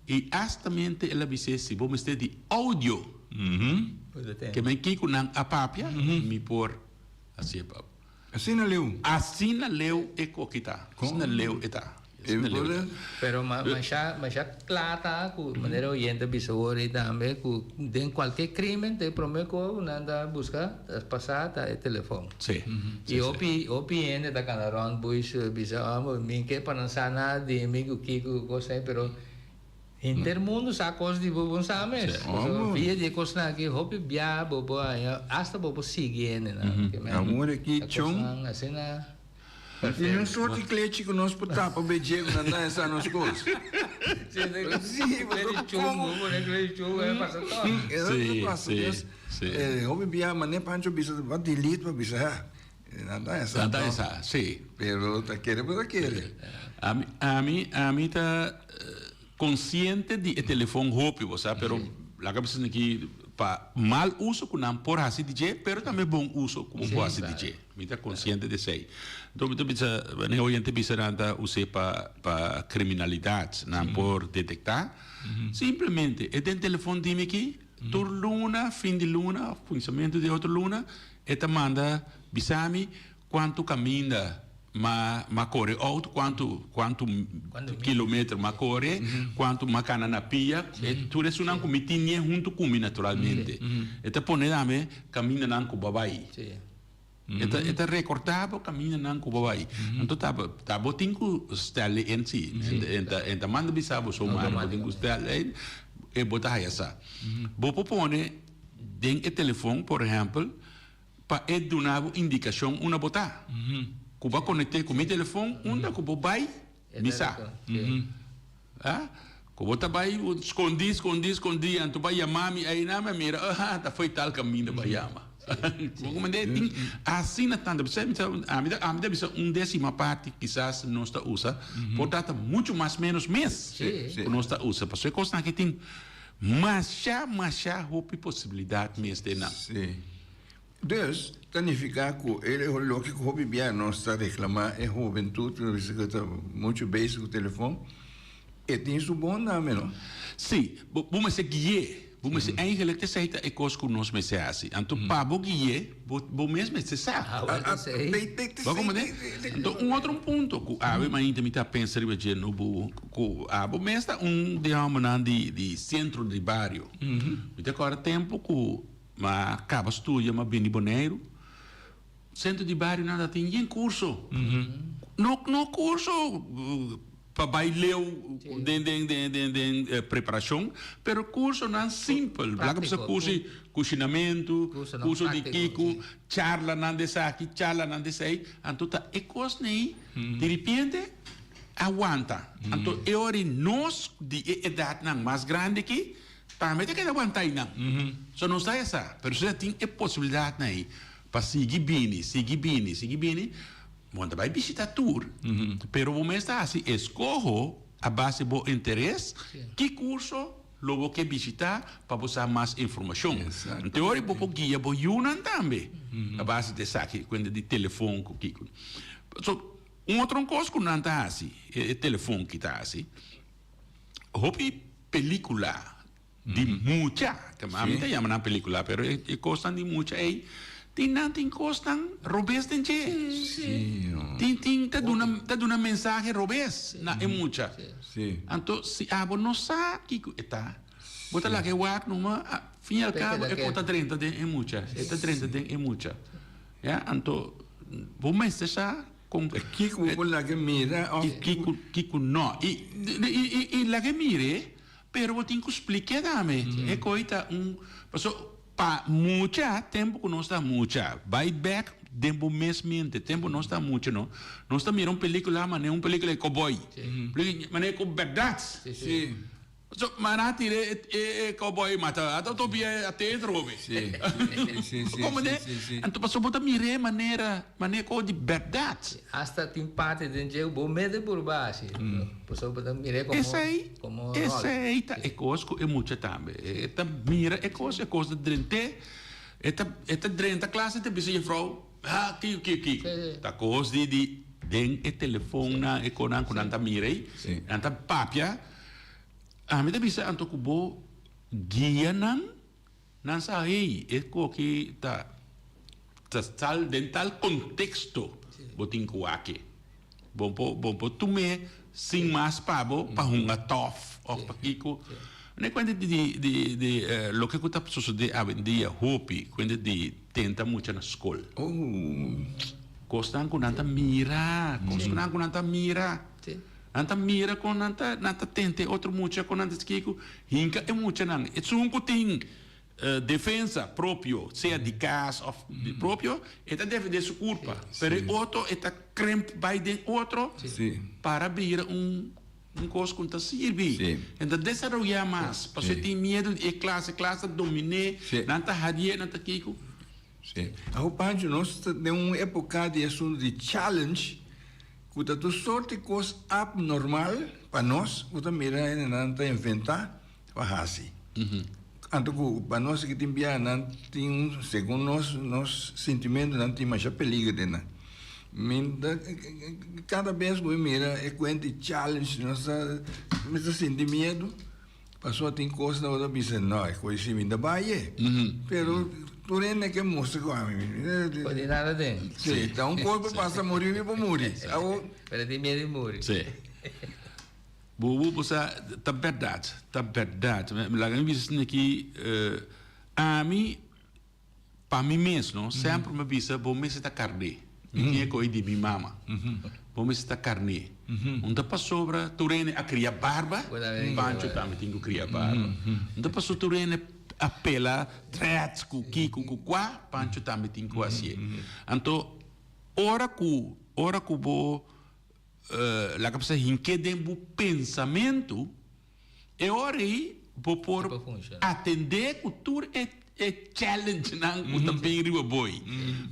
i astamente el a bis'é, Si bo mester di oudio, ke men kiko nan a papia, mi por hasié pa bo. Asina leu. Asina leu e koki ta. Asina leu e ta. Pero masha masha kla ta ku manera oyente a bisa awor ei tambe ku den kualke krimen ta e prome ko ku nan ta buska ta pasa ta e telefon. Sí. I hopi hopi hende ta kana rònt bush bisa oh mi ke pa nan sa nada di mi ku kiko ku kos ei pero. Henter mundu sa kos di bo, bo no sa mes. Pasobra via di e kosnan aki hopi bia bo por haña, asta bo por sigui hendenan. Amor aki Ta chon. kosnan asina Tin un perfecto. sorti klechi ku nos por tapa beje ku nan ta hesa nos kos. Sí, Sí, klei di pasobra chungu, kon. pone klei di chungu e pasa tòg. Esaki Sí, ta pasa. sí, Dus sí. hopi bia manera Pancho bisa bo delete pa bisa ha. Nan ta hesa Nan ta tòg. hesa, sí. Pero ta kere bo ta kere. Ami, ami, ami ta konsiente di e telefon hopi, bo sa, pero laga bisa aki pa mal uso ku nan por hasi di dje, pero tambe bon uso ku bo por hasi di dje. Mi ta konsiente di esei. Anto mi ta bisa, wanneer oyente bisa nan ta us'é pa pa kriminalidat, nan por detektá. Simplemente e den telefon di mi aki, tur luna, fin di luna òf kuminsamentu di otro luna, e ta manda bisa mi Kuantu kaminda ma ma kore outo, kuantu kuantu kilometer ma kore, kuantu ma kana na pia, e tur esunnan ku mi tin nie huntu ku mi naturalmente. E ta pone tambe kamindanan ku bo a bai. E ta e ta rekorda bo kamindanan ku bo a bai. Anto ta bo ta bo tin ku stel e in si. E ta e ta manda bisa bo somar bo tin ku stel e in e bo ta haya sa. Bo por pone den e telefon por ehèmpel. Pa e duna bo indikashon unda bo ta. Ku bo a konekt'é ku mi telefon, unda ku bo bai, mi sa. Ku bo ta bai skondí, skondí, skondí, anto bo a yama mi einan, mi a mira, aha, ta fo'i tal kaminda bo a yama. Bo komprendé? Tin asina tantu. P'esei mi ta, ami ta, ami ta bisa un désima parti kisas nos ta usa, por ta ta muchu mas ménos mes ku nos ta usa. Pasobra e kosnan aki tin Masha, masha hopi posibilidat mes den nan. Sí. Dus, ta nifiká ku e loke ku hopi bia nos ta reklamá e hubentut, ku bisa ku ta muchu bezig ku telefon, e tin su bon tambe, no? Sí, bo bo mester gui'é. Bo mester, eigenlijk esei ta e kos ku nos mester hasi. Anto pa bo gui'é, bo bo mes mester sa. Awor ta esei. Bo a komprendé? Anto un otro punto ku awe mainta mi ta pensa riba dje no bo Ku abo mes ta un di hòmbernan di di sentro di bario. Mi ta kòrda tempu ku m'a kaba studia, m'a bini Boneiru, sentro di bario nan ta tin yen kurso. No no kurso pa bai leu den den den den den preparashon, pero kursonan simpel. Laga bisa kurso di kushinamentu, kurso di kiko, charlanan di esaki, charlanan di esei. Anto ta e kosnan ei diripiente. A wanta. Anto e ora ei nos di e edatnan mas grandi aki tambe ta keda wanta einan. So nos ta esa, pero si tin e posibilidatnan ei pa sigui bini, sigui bini, sigui bini, bo no ta bai bishita tur, pero bo mes ta hasi eskoho a base bo interes ki kurso lo bo ke bishita pa bo sa mas informashon. Anto e ora ei bo por guia bo yunan tambe a base di esaki, kuenta di telefon ku kiko. So. Un otro kos ku nan ta hasi, e telefon ki ta hasi, hopi pelikula di mucha, ami ta yama nan pelikula, pero e kosnan di mucha ei, tin nan tin kosnan robes den dje. Tin tin ta duna ta duna mensahe robes na e mucha. Anto si abo no sa kiko e ta, bo ta laga e wak numa, fin al kabo e por ta drenta den e mucha, e ta drenta den e mucha. Ya, anto bo mester sa kon. E kiko bo por laga mira of. I kiko, kiko no. I, i, i laga mir'é, pero bo tin ku splik'é tambe. E koi ta un, paso pa mucha, tempu ku nos ta mucha, bai bèk den bo mes mente, tempu nos ta mucha no, nos ta mira un pelikula manera un pelikula di koboi, manera ku bèrdat. Sí. So, mara tira e, e, e cowboy mata. Ata tobia a teatro hobe. Sí, sí, sí, sí, Como de? sí, sí. Anto paso bo ta mire manera, manera ko di berdad. Hasta tin parte den dje bo mete burba asi. Pasobra bo ta mire como, Esei, como rol. esei ta e kos ku e mucha tambe. E ta mira e kos, e kos ta drent'é. E ta, e ta drenta klas e ta bisa jefrouw, ah, ki, ki, ki. Sí, sí. Ta kos di, di den e telefonnan, e konan ku nan ta mira ei. Sí. Nan ta papia. Ami ta bisa anto ku bo guia nan, nan sa hey e koki ta ta tal den tal konteksto bo tin ku wak e. Bo por bo por tum'é sin mas pa bo pa hunga tòf òf pa kiko. Ne kuenta di di di loke ku ta sosodé awendia hopi kuenta di tenta mucha na skol. Kosnan ku nan ta mira, kosnan ku nan ta mira. Nan ta mira kon nan ta nan ta tenta e otro mucha kon nan ta kiko hinka e muchanan. Esun ku tin defensa propio, sea di kas òf propio, e ta defendé su kurpa. Pero e otro e ta kremp bai den otro para bira un un kos ku no ta sirbi. E ta desaroyá mas pasobra e tin miedu di e klas, e klas ta dominé, nan ta harié, nan ta kiko. Sí. Awo Pancho, nos ta den un epoca di asunto di challenge cu ta tur soort di cos abnormal pa nos cu ta mira hendenan ta inventa pa haci. Anto cu pa nos aki tin bia nan tin un, segun nos, nos sintimento nan tin masha peligro den nan. Mi ta, cada bes cu mi mira e cuenta di challenge nos ta, mi ta sinti miedo. Pasobra tin kosnan ku ta bisa, no, e kos si mi ta bai e. Pero tur hende ke mustra ku ami. Por di nada den. Si, ta un kos por pasa muri mi por muri. Awo. Pero tin miedu di muri. Si. Bubu, bo sa, ta bèrdat, ta bèrdat. Laga mi bisa esaki aki, ami. Pa mi mes no, semper mi a bisa bo mester ta karné. Mi tin e koe di mi mama. Bo mester ta karné. Un ta pasobra tur hende a kria barba, Pancho tambe tin ku kria barba. Un ta pasobra tur hende a pela dreads ku kiko ku kua, Pancho tambe tin ku hasié. Anto ora ku ora ku bo laga bisa hink'é den bo pensamentu, E ora ei bo por atendé ku tur e e challengenan ku ta bin riba bo ei.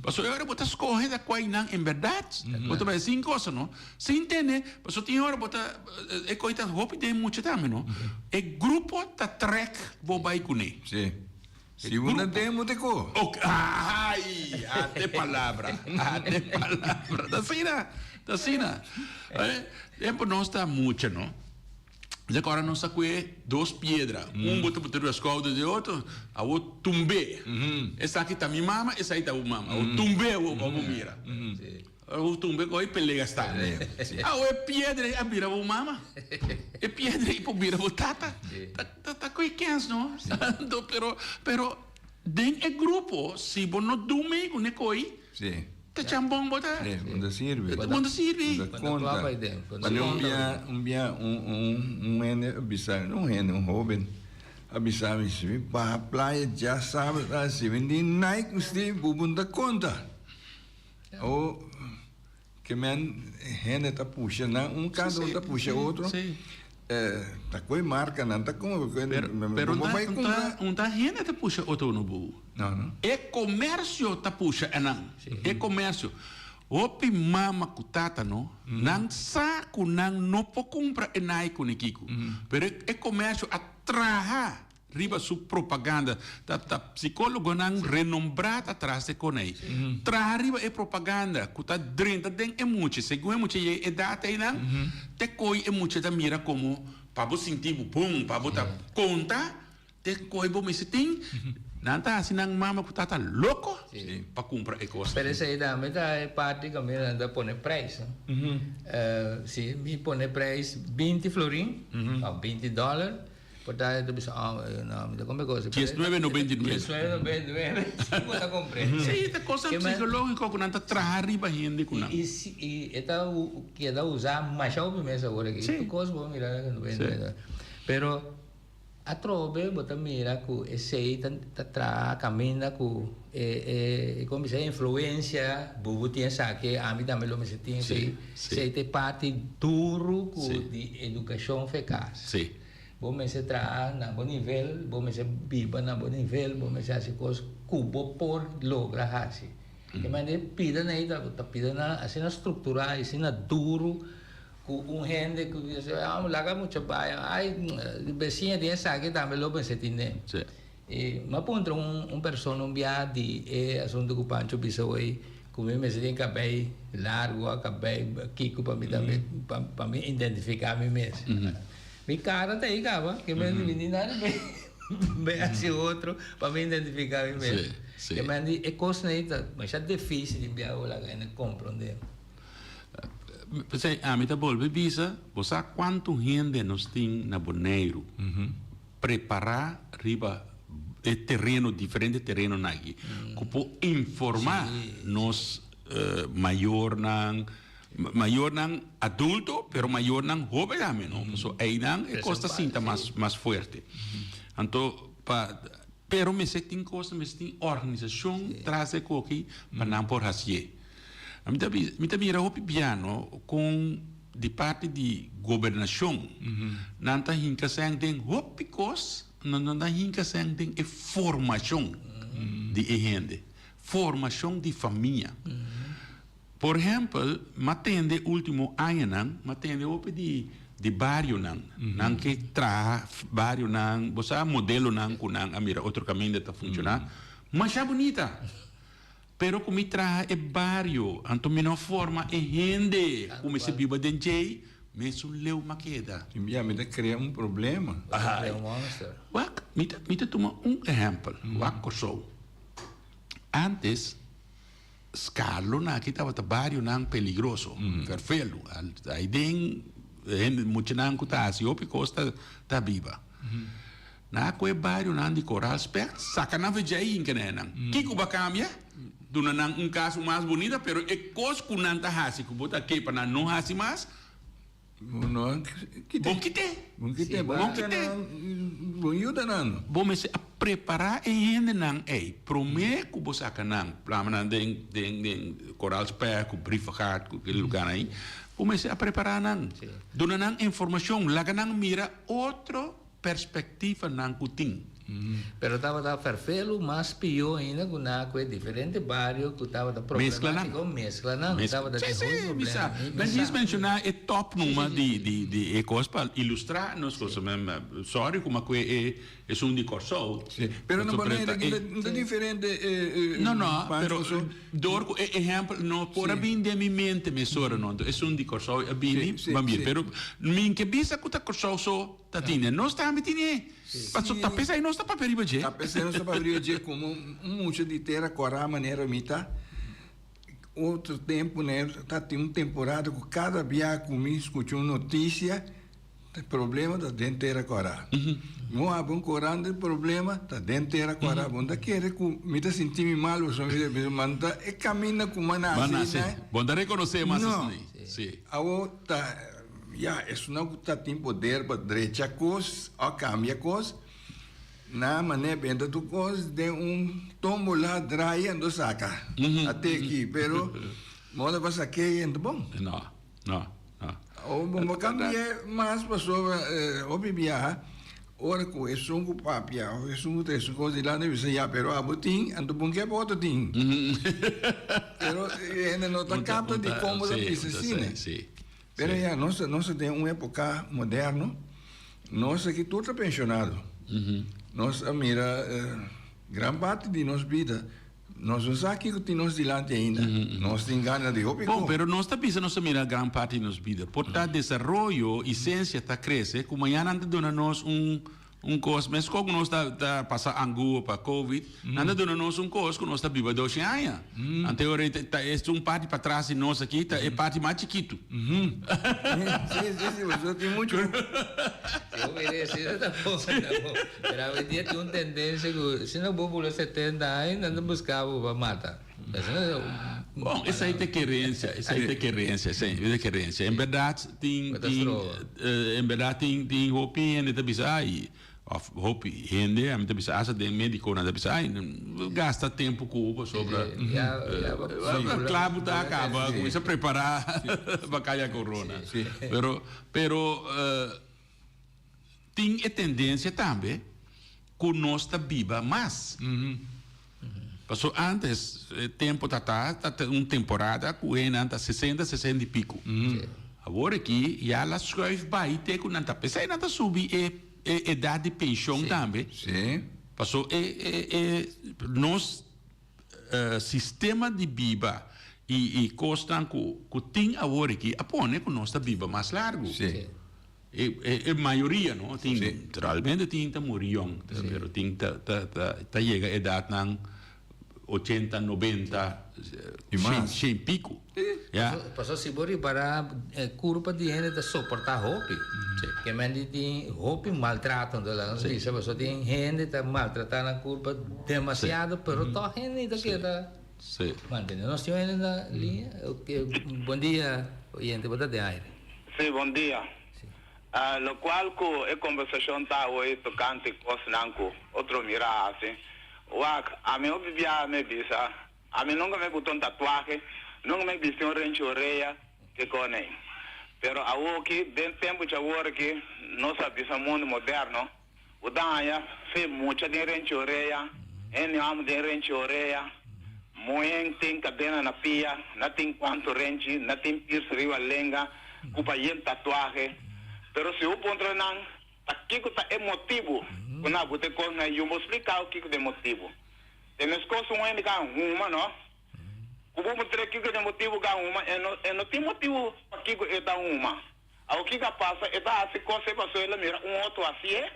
Pasobra e ora bo ta skohe ta kua einan en bèrdat bo ta bai sin kosa no, sin tene, pasobra tin ora bo ta e koi ta hopi den mucha tambe no, e grupo ta trèk bo bai kuné. Sí. Si bo no den bo ta ko. Ok, ai, ate palabra, ate palabra. Ta asina, ta asina. Tempu nos ta mucha no. Dja ku ora nos a kue dos piedra, un bo ta pone riba skouder di e otro, awor tumb'é. Esaki ta mi mama, esaki ta bo mama. Awor tumb'é awor pa bo mira. Awor tumb'é ku e pelea sta. Awor e piedra ei a bira bo mama, e piedra ei por bira bo tata. Ta ku e kens no. Pero, pero den e grupo si bo no dumi ku ne koi, Ta chambon bo ta. Sí, bo ta sirbi. Bo ta sirbi. Bo ta konta. Pone un bia, un bia un un un hende a bisa, no un hende, un hoben a bisa mi, si mi baha playa djasabra, si mi di Nike bisti, bo bo no ta konta. O ke men hende ta pusha nan, un kada un ta pusha otro. Ta koe marka nan ta kumpra. Pero un ta hende ta pusha otro no bo. E komersio ta pusha enan. E komersio. Hopi mama ku tata no, nan sa ku nan no por kumpra e Nike ku ni kiko. Pero e komersio a traha riba su propaganda. Ta ta psicologonan renombrá ta tras de con ei. Traha riba e propaganda cu ta drenta den e mucha. Segun e mucha yega e edad einan, te coy e mucha ta mira como pa bo sinti bo bon, pa bo ta conta, te coy bo mester tin. Nan ta haci nan mama cu tata loco pa cumpra e cos. Pero esey tambe ta e parti caminda nan ta pone prijs, no? Si mi pone prijs binti florin of binti dollar. Por ta e ta bisa, oh, no, mi ta compra cosa. 19.99. 19.99, si bo ta compra. Sí, ta cosa psicológico cu nan ta traha riba hende cu nan. Y, y e ta keda usa masha hopi mes awor aki. Sí. Tur cos bo mira na 99. Pero atrobe bo ta mira cu esey ta ta traha caminda cu e e como bisa influencia bubu tin esaki, ami tambe lo mester tin esey. Sí, sí. Esey ta e parti duro cu di educacion fe cas. Sí. Bo mester traha na bo nivel, bo mester biba na bo nivel, bo mester hasi kos ku bo por logra hasi. E manera e pidanan ei ta ta pidanan asina strukturá i asina duru ku un hende ku bisa ah laga mucha bai ai besiña tin esaki tambe lo mester tine. I mi a puntra un un persona un bia di e asuntu ku Pancho bisa hoy ku mi mester tin kabei largu a kabei kiko pa mi tambe pa pa mi identifiká mi mes. Mi kara ta ei kaba ke men di mi ni nada be be hasi otro pa mi identifiká mi mes. Ke men di e kosnan ei ta masha difísil di bia ora laga hende komprondé. P'esei ami ta bolbe bisa bo sa kuantu hende nos tin na Boneiru. Prepará riba e tereno, diferente terenonan aki, ku por informá nos mayornan, mayornan adulto, pero. pero mayornan hoben tambe no. Paso einan e kos ta sinta mas mas fuerte. Anto pa pero mester tin kos, mester tin organisashon tras e koki pa nan por hasié. Mi ta mi ta mira hopi biano kon di parti di gobernashon nan ta hinka sèn den hopi kos, nan no ta hinka sèn den e formashon di e hende, formashon di famia. Por ehèmpel, m'a tende último añanan, m'a tende hopi di di barionan. Nan ke traha barionan, bo sa modelonan ku nan a mira otro kaminda ta funshoná masha bunita. Pero ku mi traha e bario, anto mi no forma e hende ku mester biba den djei, mesun leu m'a keda. Tin bia mi ta krea un problema. Wak, mi ta mi ta tuma un ehèmpel, wak Kòrsou. Ántes. Scarlo aki tabata barionan peligroso, ferfelu. Ai den hende muchanan ku ta hasi hopi kos ta ta biba. Na ku e barionan di Koraal Specht saka nan fe djei hinka na nan. Kiko bo a kambia? Duna nan un kas mas bunita pero e kos ku nan ta hasi ku bo ta ke pa nan no hasi mas, Bo kite. Bo kite. Bo kite. Bo kite. Bo yuda nan. Bo mester a prepara e hendenan ei prome ku bo saka nan, plama nan den den den Koraal Spek ku Brievengat ku kil lugarnan ei. Bo mester a prepara nan. Duna nan informashon, laga nan mira otro perspektivanan ku tin. Pero tabata ferfelu mas pió ainda ku na ku e diferente bario ku tabata problemátiko meskla nan. Tabata tin hopi problema. Mi sa. Mi djis menshoná e tòp numa di di di e kos pa ilustrá nos kos. Sòri ku mi a kue e esun di Kòrsou. Sí, pero na Bonaire no ta diferente. No, no, pero dor ku e ehèmpel no por a bini den mi mente mesora no. Esun di Kòrsou a bini, ban bira. Pero mi ke bisa ku ta Kòrsou so. Ta tine, nos tambe tine. Paso ta p'esei nos ta papia riba dje. Ta p'esei nos ta papia riba dje komo un mucha di tera kòrá manera mi ta. Otro tempu ne ta tin un temporada ku kada bia ku mi skucha un notisia ta problema ta den tera kòrá. Mi wak un korant di problema ta den tera kòrá. Bo no ta kere ku mi ta sinti mi mal pasobra mi ta bisa ma no ta e kaminda ku mi a nase ei. Bo no ta rekonosé mas esei. No. Awor ta. Ya, esunnan ku ta tin poder pa drecha kos o kambia kos, nan manera benta tur kos den un tómbola draai anto saka. Ate aki, pero moda pa sak'é e no ta bon. No, no, no. O bo no kambi'é mas pasobra hopi biaha ora ku esun ku papia of esun ku trese kos dilanti bisa ya pero abo tin anto bon ke bo otro tin. Pero e hende no ta kapta di kon bo ta bisa asina. Pero ya, nos ta, nos ta den un epoca moderno, nos aki tur ta pensionado. Nos a mira gran parti di nos bida, nos no sa kico tin nos dilanti ainda. Nos tin gana di hopi Bon, pero nos ta bisa nos a mira gran parti di nos bida. Por ta desaroyo y ciencia ta crece, cu mañana nan ta duna nos un Un kos, meskos ku nos ta ta pasa angua pa covid, nan ta duna nos un kos ku nos ta biba doshen aña. Ante ora ei ta es un parti patras di nos aki ta e parti mas chikitu. Sí, sí, sí, pasobra tin muchu. Yo mira esi no ta bon, ta bon. Pero awendia tin un tendensia ku si no bo bula setenta aña nan ta buska bo pa mata. Bon, esei ta kerensia, esei ta kerensia, esei ta kerensia. En bèrdat tin, tin, en bèrdat tin, tin hopi hende ta bisa ai, òf hopi hende, ami ta bisa asta den médikonan ta bisa ai, gasta tempu ku bo pasobra kla bo ta kaba, kuminsá prepará pa kaya korona. Pero, pero tin e tendensia tambe ku nos ta biba mas. Paso antes e tempo ta ta ta un temporada ku hendenan ta sesenta, sesenta i pico. Awor aki ya la schuif bai te ku nan ta p'esei nan ta subi e e edat di penshon tambe. Paso e e e nos sistema di biba i i kosnan ku ku tin awor aki a pone ku nos ta biba mas largu. E mayoria no tin realmente tin ta muri yong pero tin ta ta ta yega edatnan ochenta nobenta shen pico ya. Pasobra si bo ripara kurpa di hende ta soporta hopi ke men di tin hopi maltrato anto laga nos bisa pasobra tin hende ta maltrata nan kurpa demasiado pero tog hende ta keda mantene nos tin un hende na liña bon dia oyente bo ta den aire. Sí, bon dia. Lokual ku e kombersashon ta awe tokante kosnan ku otro mira hasi. Wak, ami hopi biaha mi bisa, ami nunka mi buta un tatuahe, nunka mi bisti un renchi orea, kiko nei. Pero awoki, den tempu djawor aki, nos a bisa mundu moderno, bo ta haña fe mucha den renchi orea, hende hòmber den renchi orea, muhé tin kadena na pia, na tin kuantu renchi, na tin piercing riba lenga, ku pa yen tatuahe. Pero si bo puntra nan ta kiko ta e motibu ku nan a buta e kosnan ei, yu bo splikau kiko ta e motibu. Te meskos un hende ka huma no, ku bo puntr'é kiko ta e motibu ka huma, e no e no tin motibu pakiko e ta huma. Awor kiko a pasa? E ta hasi kos ei pasobra el a mira un otro hasié.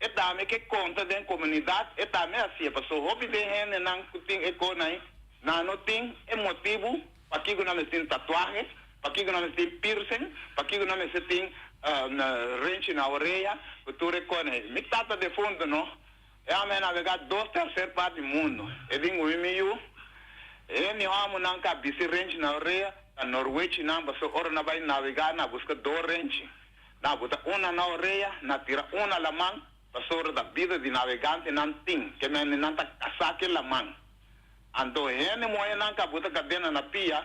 E tambe ke konta den komunidat, e tambe hasié. Pasobra hopi den hendenan ku tin e kosnan ei, nan no tin e motibu pakiko nan mester tin tatuahe, pakiko nan mester tin piercing, pakiko nan mester tin renchi na orea, ku tur e kosnan ei. Mi tata defuntu no, e hòmber a nabegá dos terser parti di mundu. E bin ku mi mi yu. E mi hòmbernan ku a bisti renchi na orea ta norwechinan, pasobra ora nan bai nabegá nan a buska dos renchi. Nan a buta una na orea, nan a tira un na laman, pasobra ta bida di nabegantenan tin, ke mende nan ta kasá ku e laman. Anto hende muhénan ku a buta kadena na pia,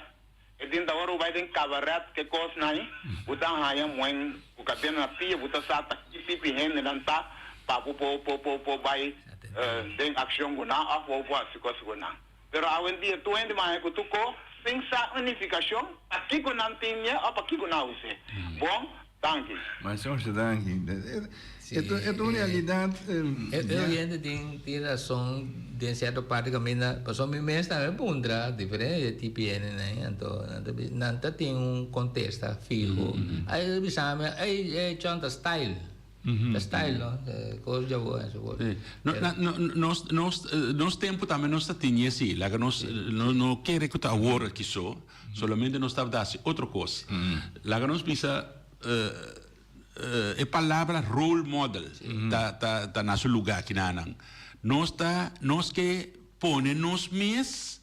E tin ta ora bo bai den kabaret ke kosnan ei, bo ta haña muen ku kadena na pia, bo ta sa ta ki tipi hendenan ta pa bo por por por por bai den akshon ku nan òf bo por hasi kos ku nan. Pero awendia tur hende maña ku tur ko sin sa un nifikashon pakiko nan tin ñe òf pakiko nan a us'é. Bon, danki. Masha masha danki. E ta un realidat. E oyente tin tin rason den sierto parti kaminda pasobra mi mes tambe puntra diferente tipo hendenan anto nan ta bisa nan ta tin un kontesta fiho ai ta bisa mi ei e chon ta style ta style no kos djabó enzovoort. Nos nos nos tempu tambe nos ta tini asi laga nos no kere ku ta awor aki so solamente nos tabata hasi otro kos laga nos bisa. E palabra role model ta ta ta na su luga akinanan. Nos ta nos ke pone nos mes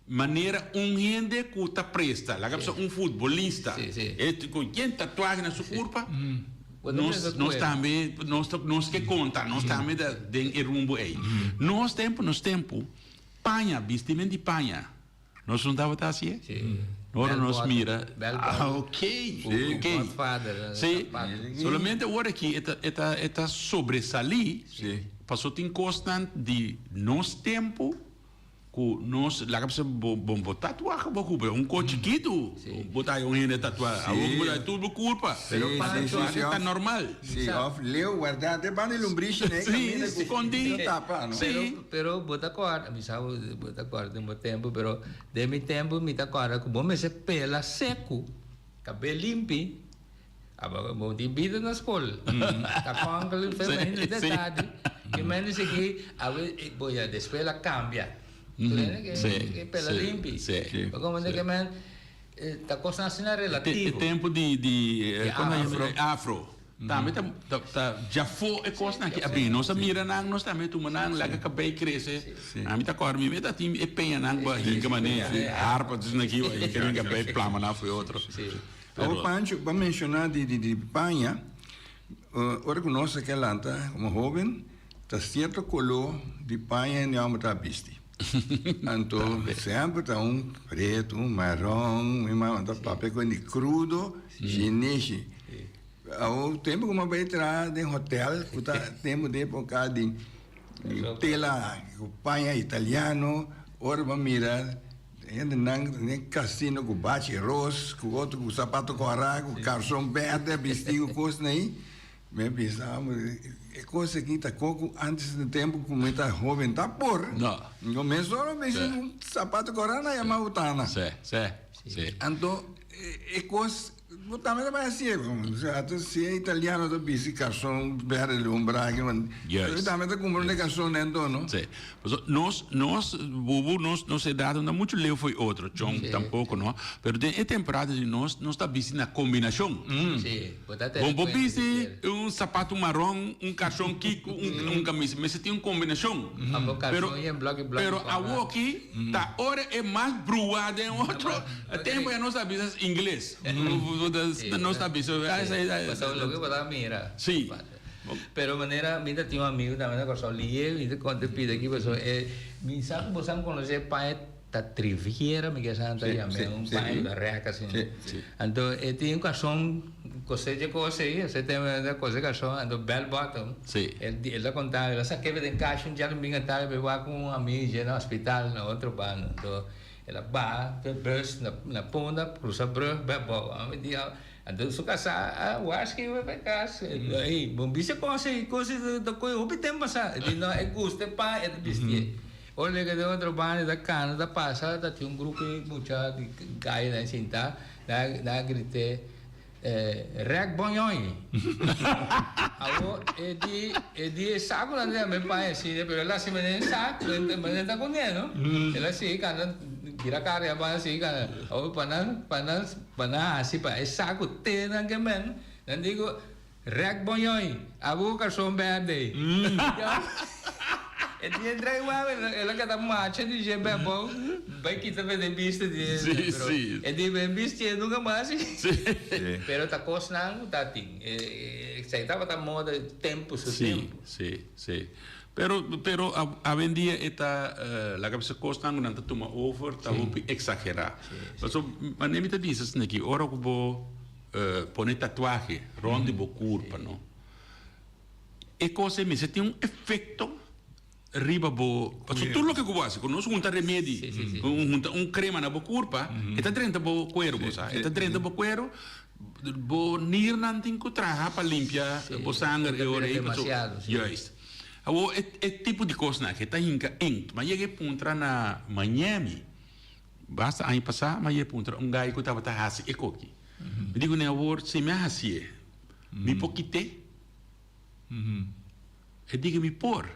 manera un hende ku ta presta. Laga bisa un futbolista e ku yen tatuahe na su kurpa nos nos tambe nos ta nos ke konta nos tambe ta den e rumbo ei. Nos tempu nos tempu paña bistimen di paña. Nos no tabata hasi e? Sí. Ora Bell nos bottom, mira, bell ah, bottom. ok, Ku ok. Godfather, Sí, zapato. solamente ora aki e ta, e ta, e ta sobresalí, Sí. paso tin kosnan di nos tempu ku nos, laga bisa bo, bo, bo tatuahe bo kumpra un kos chikitu, Sí. bo ta haña un hende tatuá, Sí. awor bo ta haña tur bo kurpa, Sí, Pero sí, Pancho, sí, tatuahe sí, ta of- normal. Sí, Sa- of leu guardá den banda di lombrishi n'e Sí, kaminda ku skondí. ta tapa, no? Sí. Pero, pero bo ta kòrda, mi sa bo ta kòrda den bo tempu, pero den mi tempu mi ta kòrda ku bo mester pela seku, kabel limpi, aba bo tin bida na skol. Ta kònkel fe Sí, mainta sí. tardi, ki mende sigui, awe bo ya despues el a kambia. Tu hende ke Sí, ke pela sí, limpi. sí, Bo komprende sí. ke men ta kosnan asina E te- e relativo. tempu di di Di komo afro. afro. Tambe ta ta ta djafó e kosnan aki a bini. Nos a mira nan, nos tambe tuma nan, laga kabei krese. Ami ta kòrda mi mes ta tin e peñanan ku a hinka manera harpa tusen aki, a hinka den kabei plama nan for e otro. Awor Pancho, bo a menshoná di di di paña, ora ku nos a ke lanta komo hóben, ta sierto koló di paña hende hòmber ta bisti. Anto semper ta un pretu, un maron, mi mama ta papia ku hende krudo, shinishi. Awor tempu ku mi a bai traha den hotel ku ta tempu di epoka di tela ku paña italiano ora bo a mira hendenan den kasino ku bachi ros ku otro ku sapato kòrá ku karson bèrdè bisti ku kosnan ei mi a bisa e kos aki ta koko antes di tempu ku mi ta hoben ta por mesora mi bisti un sapato kòrá nan yama botana anto e kos. Bo tambe ta bai hacié, ata si e italiano ta bisti carson berde lumbrá aki, Juist. bo tambe ta cumpra un de carson den anto, no? Sí. Pasobra nos, nos, bubu, nos, nos edad no ta mucho leu fo'i otro, chon Sí. tampoco, no? Pero den e temporada di nos, nos ta bisti na combinacion. Sí, bo ta tene Bo bo cuenta bisti sikiera. un zapato maron, un carson kiko, un, un camisa, mester tin un combinacion. Abo carson Pero, y en bloki bloki pero con awoki ta ora e mas bruá den otro. E tempo ya nos a bisa ingles. Nos ta bisa, ah, esei ta. Pasobra loke bo ta mira. Sí. Pero manera mi ta tin un amigo tambe na Kòrsou, Lié, mi ta konta e pida aki pasobra e mi sa ku boso a konosé paña ta triviera mi ke sa nan ta yam'é, un paña ku ta rèk asina. Anto e tin un karson kosé dje kos ei, esei tempu nan ta kose karson, anto bell bottom, el ta konta mi, el a sak'é den kashi un djadumingu atardi pa e wak ku un amigu dje na hospital na otro banda. Anto el a baha den bus na Punda, krusa brug bai abou. Mi di, anto su kasá a warski pa e kas, ey, bo bisa kos ei, kos ei ta kohe hopi tempu pasá. E di no, e gusta e pan, e ta bistié. Ora llega den otro banda ta cana ta pasa ta tin un grupo di mucha di calle nan sinta nan a grite rek boñoy awo e di e di e saco nan ta yama paña asina pero el a haci manera e saco manera ta cune no el a sigui cana bira cara ya banda sigui cana awo pa nan pa nan pa nan haci pa e saco te nan ke men nan dico Rek boñoy, abo karson berde. E dia drai wou, el a keda macha di dje bebou, bai kita bende bista di e. Sí, sí. E di ben bistié nunka mas. Pero ta kosnan ku ta tin. Esei tabata moda tempu su tempu. Sí, sí, sí. Pero, pero awendia e ta laga bisa kosnan ku nan ta tuma over ta hopi eksagerá. Pasobra manera mi ta bisa esaki, ora ku bo. Pone tatuahe rond di bo curpa no. E cos ei mester tin un efecto riba bo, pasobra tur loke cu bo haci, cu nos hunta remedi, hunta un crema na bo curpa, e ta drenta bo cuero, bo sa, e ta drenta bo cuero, bo nirnan tin cu traha pa limpia bo sanger e ora ei, pasobra, juist. Awor e tipo di cosnan aki ta hinca inkt, mi a yega e puntra na Miami. Basta aña pasá mi a yega puntra un gai ku tabata hasi e koki. Mi di kuné awor si mi a hasié, mi por kit'é? E di ku mi por.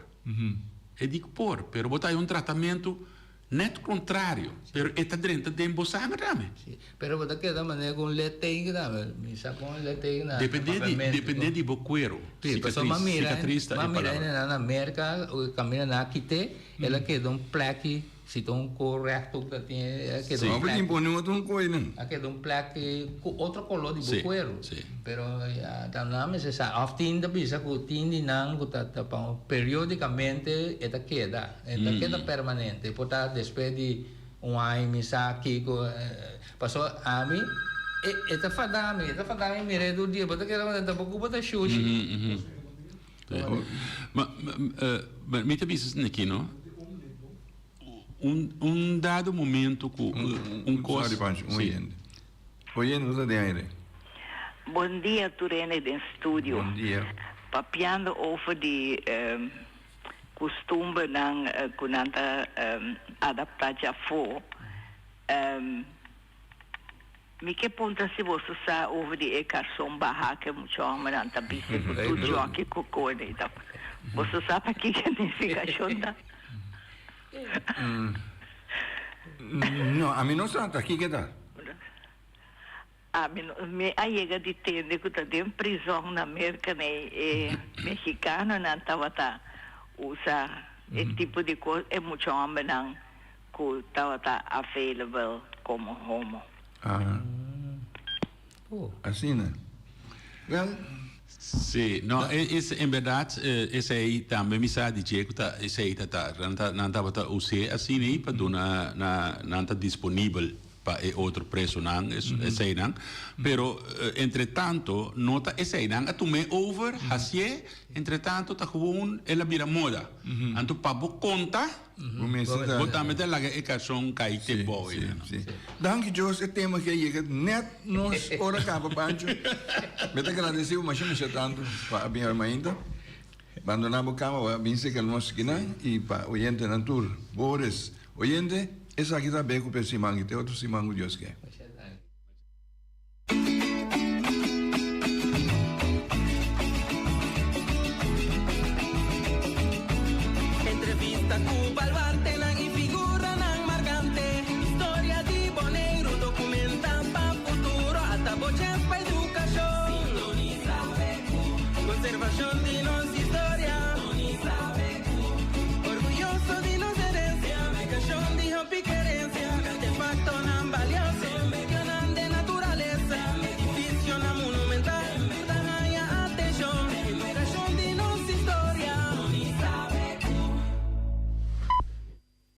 E di ku por, pero bo ta haña un tratamentu nèt kontrario, pero e ta drenta den bo sanger tambe. Sí, pero bo ta keda manera ku un letteken tambe. Mi sa kon un letteken na Dependé di, dependé di bo kuero. Sí, pasobra Sikatris, mi a mira, sikatris ta mi e a mira palabra. na Merka, kaminda nan a kit'é, el a keda un plèki. Si ta un korekto ku ta tin e a keda un No por plek. impone otro un koe nan. A keda un plek ku otro koló di bo Sí, kueru. sí. Pero ya ta nan mester sa òf tin ta bisa ku tin di nan ku ta ta pa periodikamente e ta keda. E ta keda permanente. Por ta despues di un aña mi sa kiko pasobra ami e e ta fada mi e ta fada mi mira e tur dia bo ta keda ku tampoko bo ta shushi. Ma ma mi ta bisa esaki aki no. Un un dado momento ku un kos. Sorry Pancho, un Sí. oyente. Oyente bo ta den aire. Bon dia tur hende den studio. Bon dia. Papiando over di kustumbernan ku nan ta adaptá djafó. Mi ke puntra si boso sa over di e karson baha ke mucha hombernan ta bisti ku tur joki ku kone i ta. Boso sa pa kiko e nifikashon ta? No, ami no sa ta kiko ta. Ami no, mi a yega di tende ku ta den prizòn na Merka nei e mexikanonan tabata usa e tipo di kos e mucha hombernan Cu tabata available como homo. Ah. Asina. Wel. Sí, no, es en berdad esey tambe mi sa di dje cu ta esey ta ta nan ta nan tabata us'é asina ei pa duna na nan ta disponibel pa e otro presonan eseynan pero entre tanto no ta eseynan a tum'é over hacié entre tanto ta gewoon el a bira moda anto pa bo conta Bo mester ta. Bo tambe ta laga e karson kai te bou Sí, sí, sí. Danki Dios e tema ke a yega net nos ora kaba Pancho. Mi ta gradesi bo masha masha tantu pa a bin awe mainta. Bandona bo kama bo a bin seka nos kinan i pa oyentenan tur. Boris, oyente, esaki ta be ku p'e siman i te otro siman ku Dios ke.